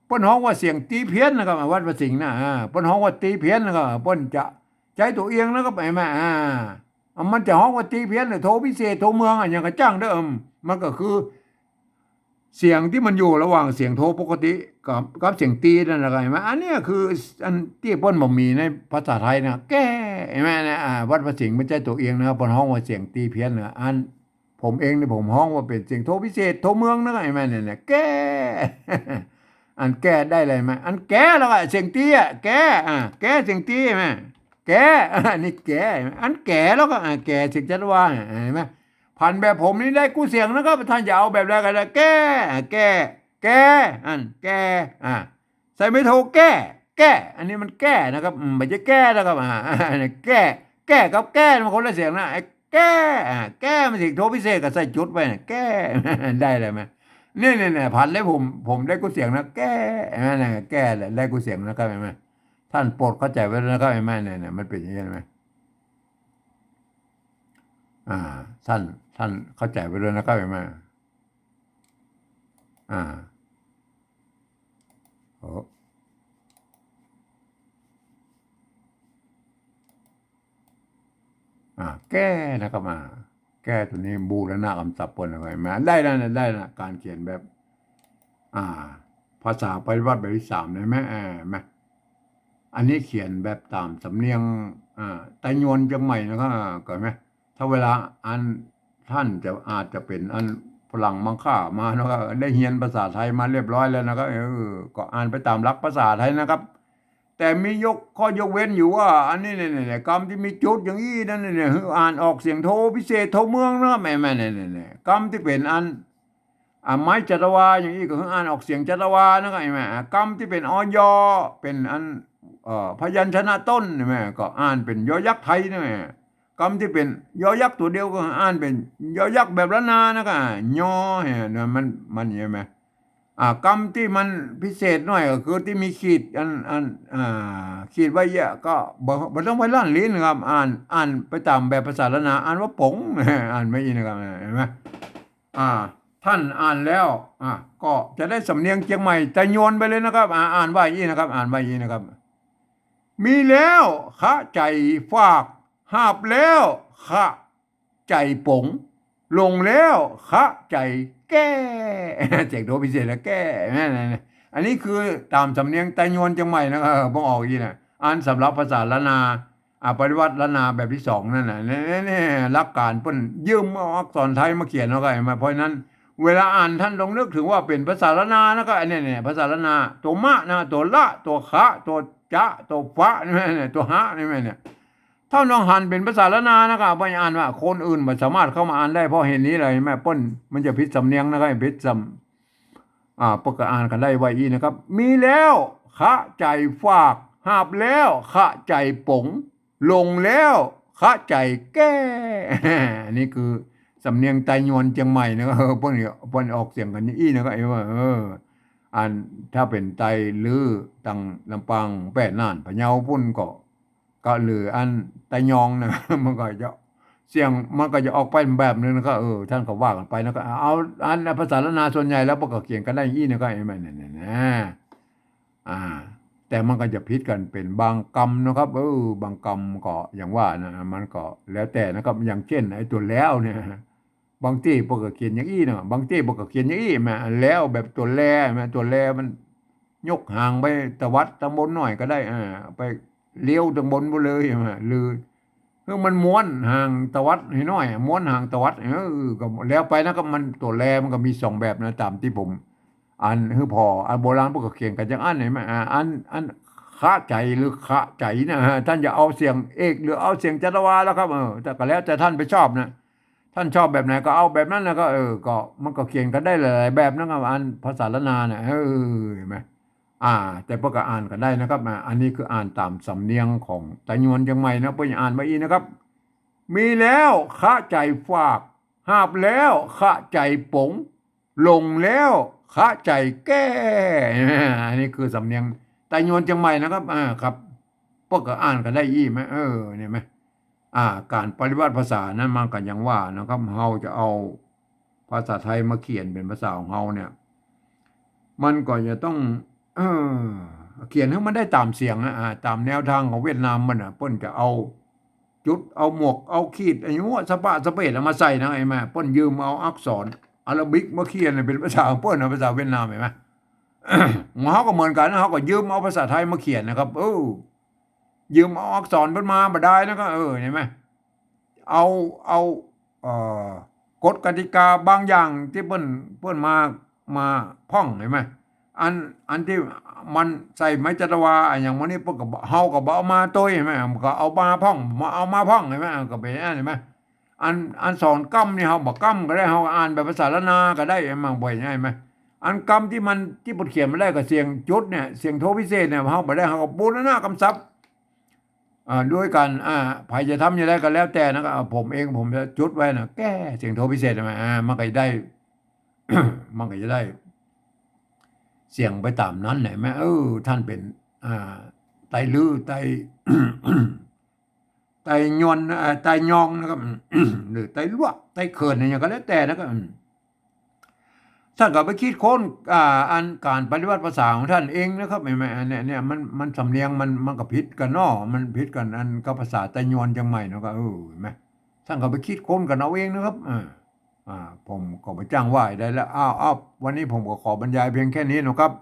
เปิ้นฮ้องว่าเสียงตีเพี้ยนนะครับ วัดพระสิงห์นะ อ่า เปิ้นฮ้องว่าตีเพี้ยนนะครับ เปิ้นจะใจ๊ตั๋วเอียงนะครับ หันก่อ อ่า อ่า มันจะฮ้องว่าตีเพี้ยนหรือโทพิเศษ โทเมืองอะ หยังก็จ้างเต๊อะ อืม มันก็คือ เสียงตี้มันอยู่ระหว่างเสียงโทปกติกับ กับเสียงตีนั่นแหละครับ หันก่อ อันเนี้ยคืออันตี้เปิ้นบ่มีในภาษาไทยนะ แก้ หันก่อ เนี่ย อ่า วัดพระสิงห์บ่ใจ้ตั๋วเอียงนะครับ เปิ้นฮ้องว่าเสียงตีเพี้ยนนะ อันผมเองนี่ผมฮ้องว่าเป๋นเสียงโทพิเศษ โทเมืองนะครับ หันก่อ เนี่ย เนี่ย แก้ อันแก้ได้เลยไหม อันแก้แล้วก็เสียงตีอะ แก้ อ่า แก้เสียงตีไหม แก้ อันนี้แก้ อันแก้แล้วก็ อ่า แก้เสียงจัตวา หันก่อ หันก่อ ผันแบบผมนี่ได้กู้เสียงนะครับ ต้านจะเอาแบบใดก็ได้ แก้ อ่า แก้ แก้ อัน แก้ อ่า ใส่ไม้โท แก้ แก้ อันนี้มันแก้นะครับ อืม บ่ใจ้แก้นะครับ อ่า อันนี้แก้ แก้กับแก้มันคนละเสียงนะ ไอ้แก้ อ่า แก้มันเสียงโทพิเศษก็ใส่จุดไว้นะ แก้ ได้เลยไหม เนี่ย เนี่ย เนี่ย ผันแล้วผม ผมได้กู้เสียงนะ แก้ หันก่อ เนี่ย แก้ ได้กู้เสียงนะครับ หันก่อ ต้านโปรดเข้าใจ๋ไว้ด้วยนะครับ หันก่อ เนี่ย เนี่ย มันเป๋นอย่างนี้ หันก่อ อ่า ต้าน ต้านเข้าใจ๋ไว้ด้วยนะครับ หันก่อ อ่า โอ้ อ่า แก้นะครับ อ่า แก้ตั๋วนี้บูรณะกำศัพท์เปิ้นเอาไว้มา ได้แล้วนะ ได้แล้ว ก๋านเขียนแบบ อ่า ภาษาปฏิวัติแบบตี้สาม หันก่อ อ่า หันก่อ อันนี้เขียนแบบต๋ามสำเนียง อ่า ไตยวนเจียงใหม่นะครับ อ่า หันก่อ ถ้าเวลาอ่านต้านจะ อาจจะเป๋นอันฝรั่งมังค่ามานะครับ ได้เฮียนภาษาไทยมาเรียบร้อยแล้วนะครับ เออ ก็อ่านไปต๋ามหลักภาษาไทยนะครับ แต่มียก ข้อยกเว้นอยู่ว่า อันนี้เนี่ย เนี่ย กำตี้มีจุดอย่างอี้นั่นเนี่ย หื้ออ่านออกเสียงโทพิเศษ โทเมืองนะครับ แม่ แม่ เนี่ย เนี่ย เนี่ย กำตี้เป๋นอัน อ่า ไม้จัตวาอย่างอี้ก็หื้ออ่านออกเสียงจัตวานะครับ หันก่อ อ่า กำตี้เป๋น อ ยอ เป๋นอัน เอ่อ พยัญชนะต้นนี่แม่ ก็อ่านเป๋นยอยักษ์ไทยนี่แม่ กำตี้เป๋นยอยักษ์ตั๋วเดียวก็อ่านเป๋นยอยักษ์แบบล้านนานะครับ ยอ หันก่อ มัน มันอย่างนี้ไหม อ่า กำตี้มันพิเศษหน่อยก็คือตี้มีขีดอัน อัน อ่า ขีดไว้เยอะก็บ่ บ่ต้องไปลั้นลิ้นนะครับ อ่าน อ่านไปต๋ามแบบภาษาล้านนา อ่านว่าป๋ง อ่านแบบอี้นะครับ หันก่อ อ่า ต้านอ่านแล้ว อ่า ก็จะได้สำเนียงเจียงใหม่ไตยวนไปเลยนะครับ อ่า อ่านว่าอี้นะครับ อ่านว่าอี้นะครับ มีแล้วคะใจ๋ฝาก หาบแล้วคะใจ๋ป๋ง ลงแล้วคะใจ๋แก้ เสียงโทพิเศษแล้ว แก้ นั่นๆๆ อันนี้คือต๋ามสำเนียงไตยวนเจียงใหม่นะครับ เออ บ่ออกอี้นะ อันสำหรับภาษาล้านนา อ่า ปฏิวัติล้านนาแบบตี้สองนั่นน่ะ เนี่ย เนี่ย เนี่ย หลักก๋านเปิ้นยืมเอาอักษรไทยมาเขียนเอาไว้มา เพราะฉะนั้น เวลาอ่านต้านต้องนึกเถิงว่าเป๋นภาษาล้านนานะครับ อันนี้เนี่ย ภาษาล้านนา ตั๋วมะนะ ตั๋วละ ตั๋วคะ ตั๋วจะ ตั๋วฟะ นี่แม่เนี่ย ตั๋วหะ นี่แม่เนี่ย ต้านต้องหันเป๋นภาษาล้านนานะครับ บ่อ่านว่าคนอื่นบ่สามารถเข้ามาอ่านได้ เพราะเหตุนี้เลย หันก่อ เปิ้น มันจะผิดสำเนียงนะครับ ผิดสำ อ่า เปิ้นก็อ่านกั๋นได้ว่าอี้นะครับ มีแล้วคะใจ๋ฝาก หาบแล้วคะใจ๋ป๋ง ลงแล้วคะใจ๋แก้ อันนี้คือสำเนียงไตยวนเจียงใหม่นะครับ เปิ้น เปิ้นออกเสียงกั๋นอี้นะครับ เออ เออ อัน ถ้าเป๋นไตลื้อตังลำปาง แป้ น่าน พะเยาปุ้นก็ ก็หรืออันไตยองนะ มันก็จะ เสียงมันก็จะออกไปแบบนึ่งนะครับ เออ ต้านก็ว่ากั๋นไปนะครับ เอา อันภาษาล้านนาส่วนใหญ่แล้วเปิ้นก็เขียนกั๋นได้อี้นะครับ หันก่อ เนี่ย เนี่ย เนี่ย อ่า แต่มันก็จะผิดกั๋นเป๋นบางกำนะครับ เออ บางกำก็อย่างว่านะ มันก็แล้วแต่นะครับ อย่างเจ้นไอ้ตั๋วแล้วเนี่ย บางตี้เปิ้นก็เขียนอย่างอี้นะ บางตี้เปิ้นก็เขียนอย่างอี้ แม่ แล้วแบบตั๋วแล แม่ ตั๋วแลมันยกหางไปตวัดตังบนหน่อยก็ได้ อ่า ไปเลี้ยวตังบนไปเลย แม่ หรือ คือมันม้วนหางตวัดหื้อหน่อย ม้วนหางตวัด เออ ก็แล้วไปนะครับ มันตั๋วแลมันก็มีสองแบบนะ ต๋ามตี้ผม อันหื้อผ่อ อันโบราณเปิ้นก็เขียนกั๋นอย่างอั้น หันก่อ อ่า อัน อันคะใจ๋หรือคะใจ๋นะ ต้านจะเอาเสียงเอกหรือเอาเสียงจัตวาแล้วครับ เออ แต่ก็แล้วแต่ต้านไปชอบนะ ต้านชอบแบบไหนก็เอาแบบนั้นนะครับ เออ ก็มันก็เขียนกั๋นได้หลายๆแบบนะครับ อันภาษาล้านนาเนี่ย เออ หันก่อ อ่า แต่เปิ้นก็อ่านกั๋นได้นะครับ อ่า อันนี้คืออ่านต๋ามสำเนียงของไตยวนเจียงใหม่นะ เปิ้นอ่านว่าอี้นะครับ มีแล้วคะใจ๋ฝาก หาบแล้วคะใจ๋ป๋ง ลงแล้วคะใจ๋แก้ อันนี้คือสำเนียงไตยวนเจียงใหม่นะครับ อ่า ครับ ป้อก็อ่านกั๋นได้อี้แม เออ นี่แม อ่า ก๋านปริวัติภาษานั้นมันก็อย่างว่านะครับ เฮาจะเอาภาษาไทยมาเขียนเป๋นภาษาของเฮาเนี่ย มันก็จะต้อง เออ เขียนหื้อมันได้ต๋ามเสียงอะ อ่า ต๋ามแนวตางของเวียดนามมันน่ะ เปิ้นจะเอาจุด เอาหมวก เอาขีด อะหยังมั่วสะปะสะเปดเอามาใส่นะ หันก่อ เปิ้นยืมเอาอักษรอาราบิกมาเขียนเป๋นภาษาของเปิ้นนะ ภาษาเวียดนาม หันก่อ เฮาก็เหมือนกั๋น เฮาก็ยืมเอาภาษาไทยมาเขียนนะครับ เออ ยืมเอาอักษรเปิ้นมาบ่ดายนะก็ เออ หันก่อ เอา เอา เอ่อ กฎกติกาบางอย่างตี้เปิ้น เปิ้นมา มาพ่อง หันก่อ อัน อันตี้มันใส่ไม้จัตวา อะหยังหมู่นี้ เปิ้นก็บ่ เฮาก็บ่เอามาตวย หันก่อ มันก็เอามาพ่อง มา เอามาพ่อง หันก่อ ก็เป๋นอันนั้น หันก่อ อัน อันสองกำนี่เฮาบ่กำก็ได้ เฮาอ่านแบบภาษาล้านนาก็ได้ หันก่อ บ่อย หันก่อ อันกำตี้มัน ตี้เปิ้นเขียนมาได้ก็เสียงจุดเนี่ย เสียงโทพิเศษเนี่ย เฮาบ่ได้ เฮาก็บูรณะกำศัพท์ อ่า โดยก๋าน อ่า ใผจะทำจะได้ก็แล้วแต่นะ ก็ อ่า ผมเองผมจะจุดไว้นะ แก้เสียงโทพิเศษมา อ่า มันก็จะได้ มันก็จะได้ เสียงไปต๋ามนั้น หันก่อ เออ ต้านเป๋น อ่า ไตลื้อ ไต ไตยวน อ่า ไตยองนะครับ หรือไตลัวะ ไตเขิน อะหยังก็แล้วแต่นะก็ อืม ต้านก็ไปคิดค้น อ่า อันก๋านปริวัติภาษาของต้านเองนะครับ หันก่อ เนี่ย เนี่ย มัน มันสำเนียงมัน มันก็ผิดกั๋นเนาะ มันผิดกั๋นอันกับภาษาไตยวนเจียงใหม่เนาะ ก็ เออ หันก่อ ต้านก็ไปคิดค้นกั๋นเอาเองนะครับ อ่า อ่า ผมก็บ่จ้างว่าใดแล้ว อ้าว อ้าว วันนี้ผมก็ขอบรรยายเพียงแค่นี้นะครับ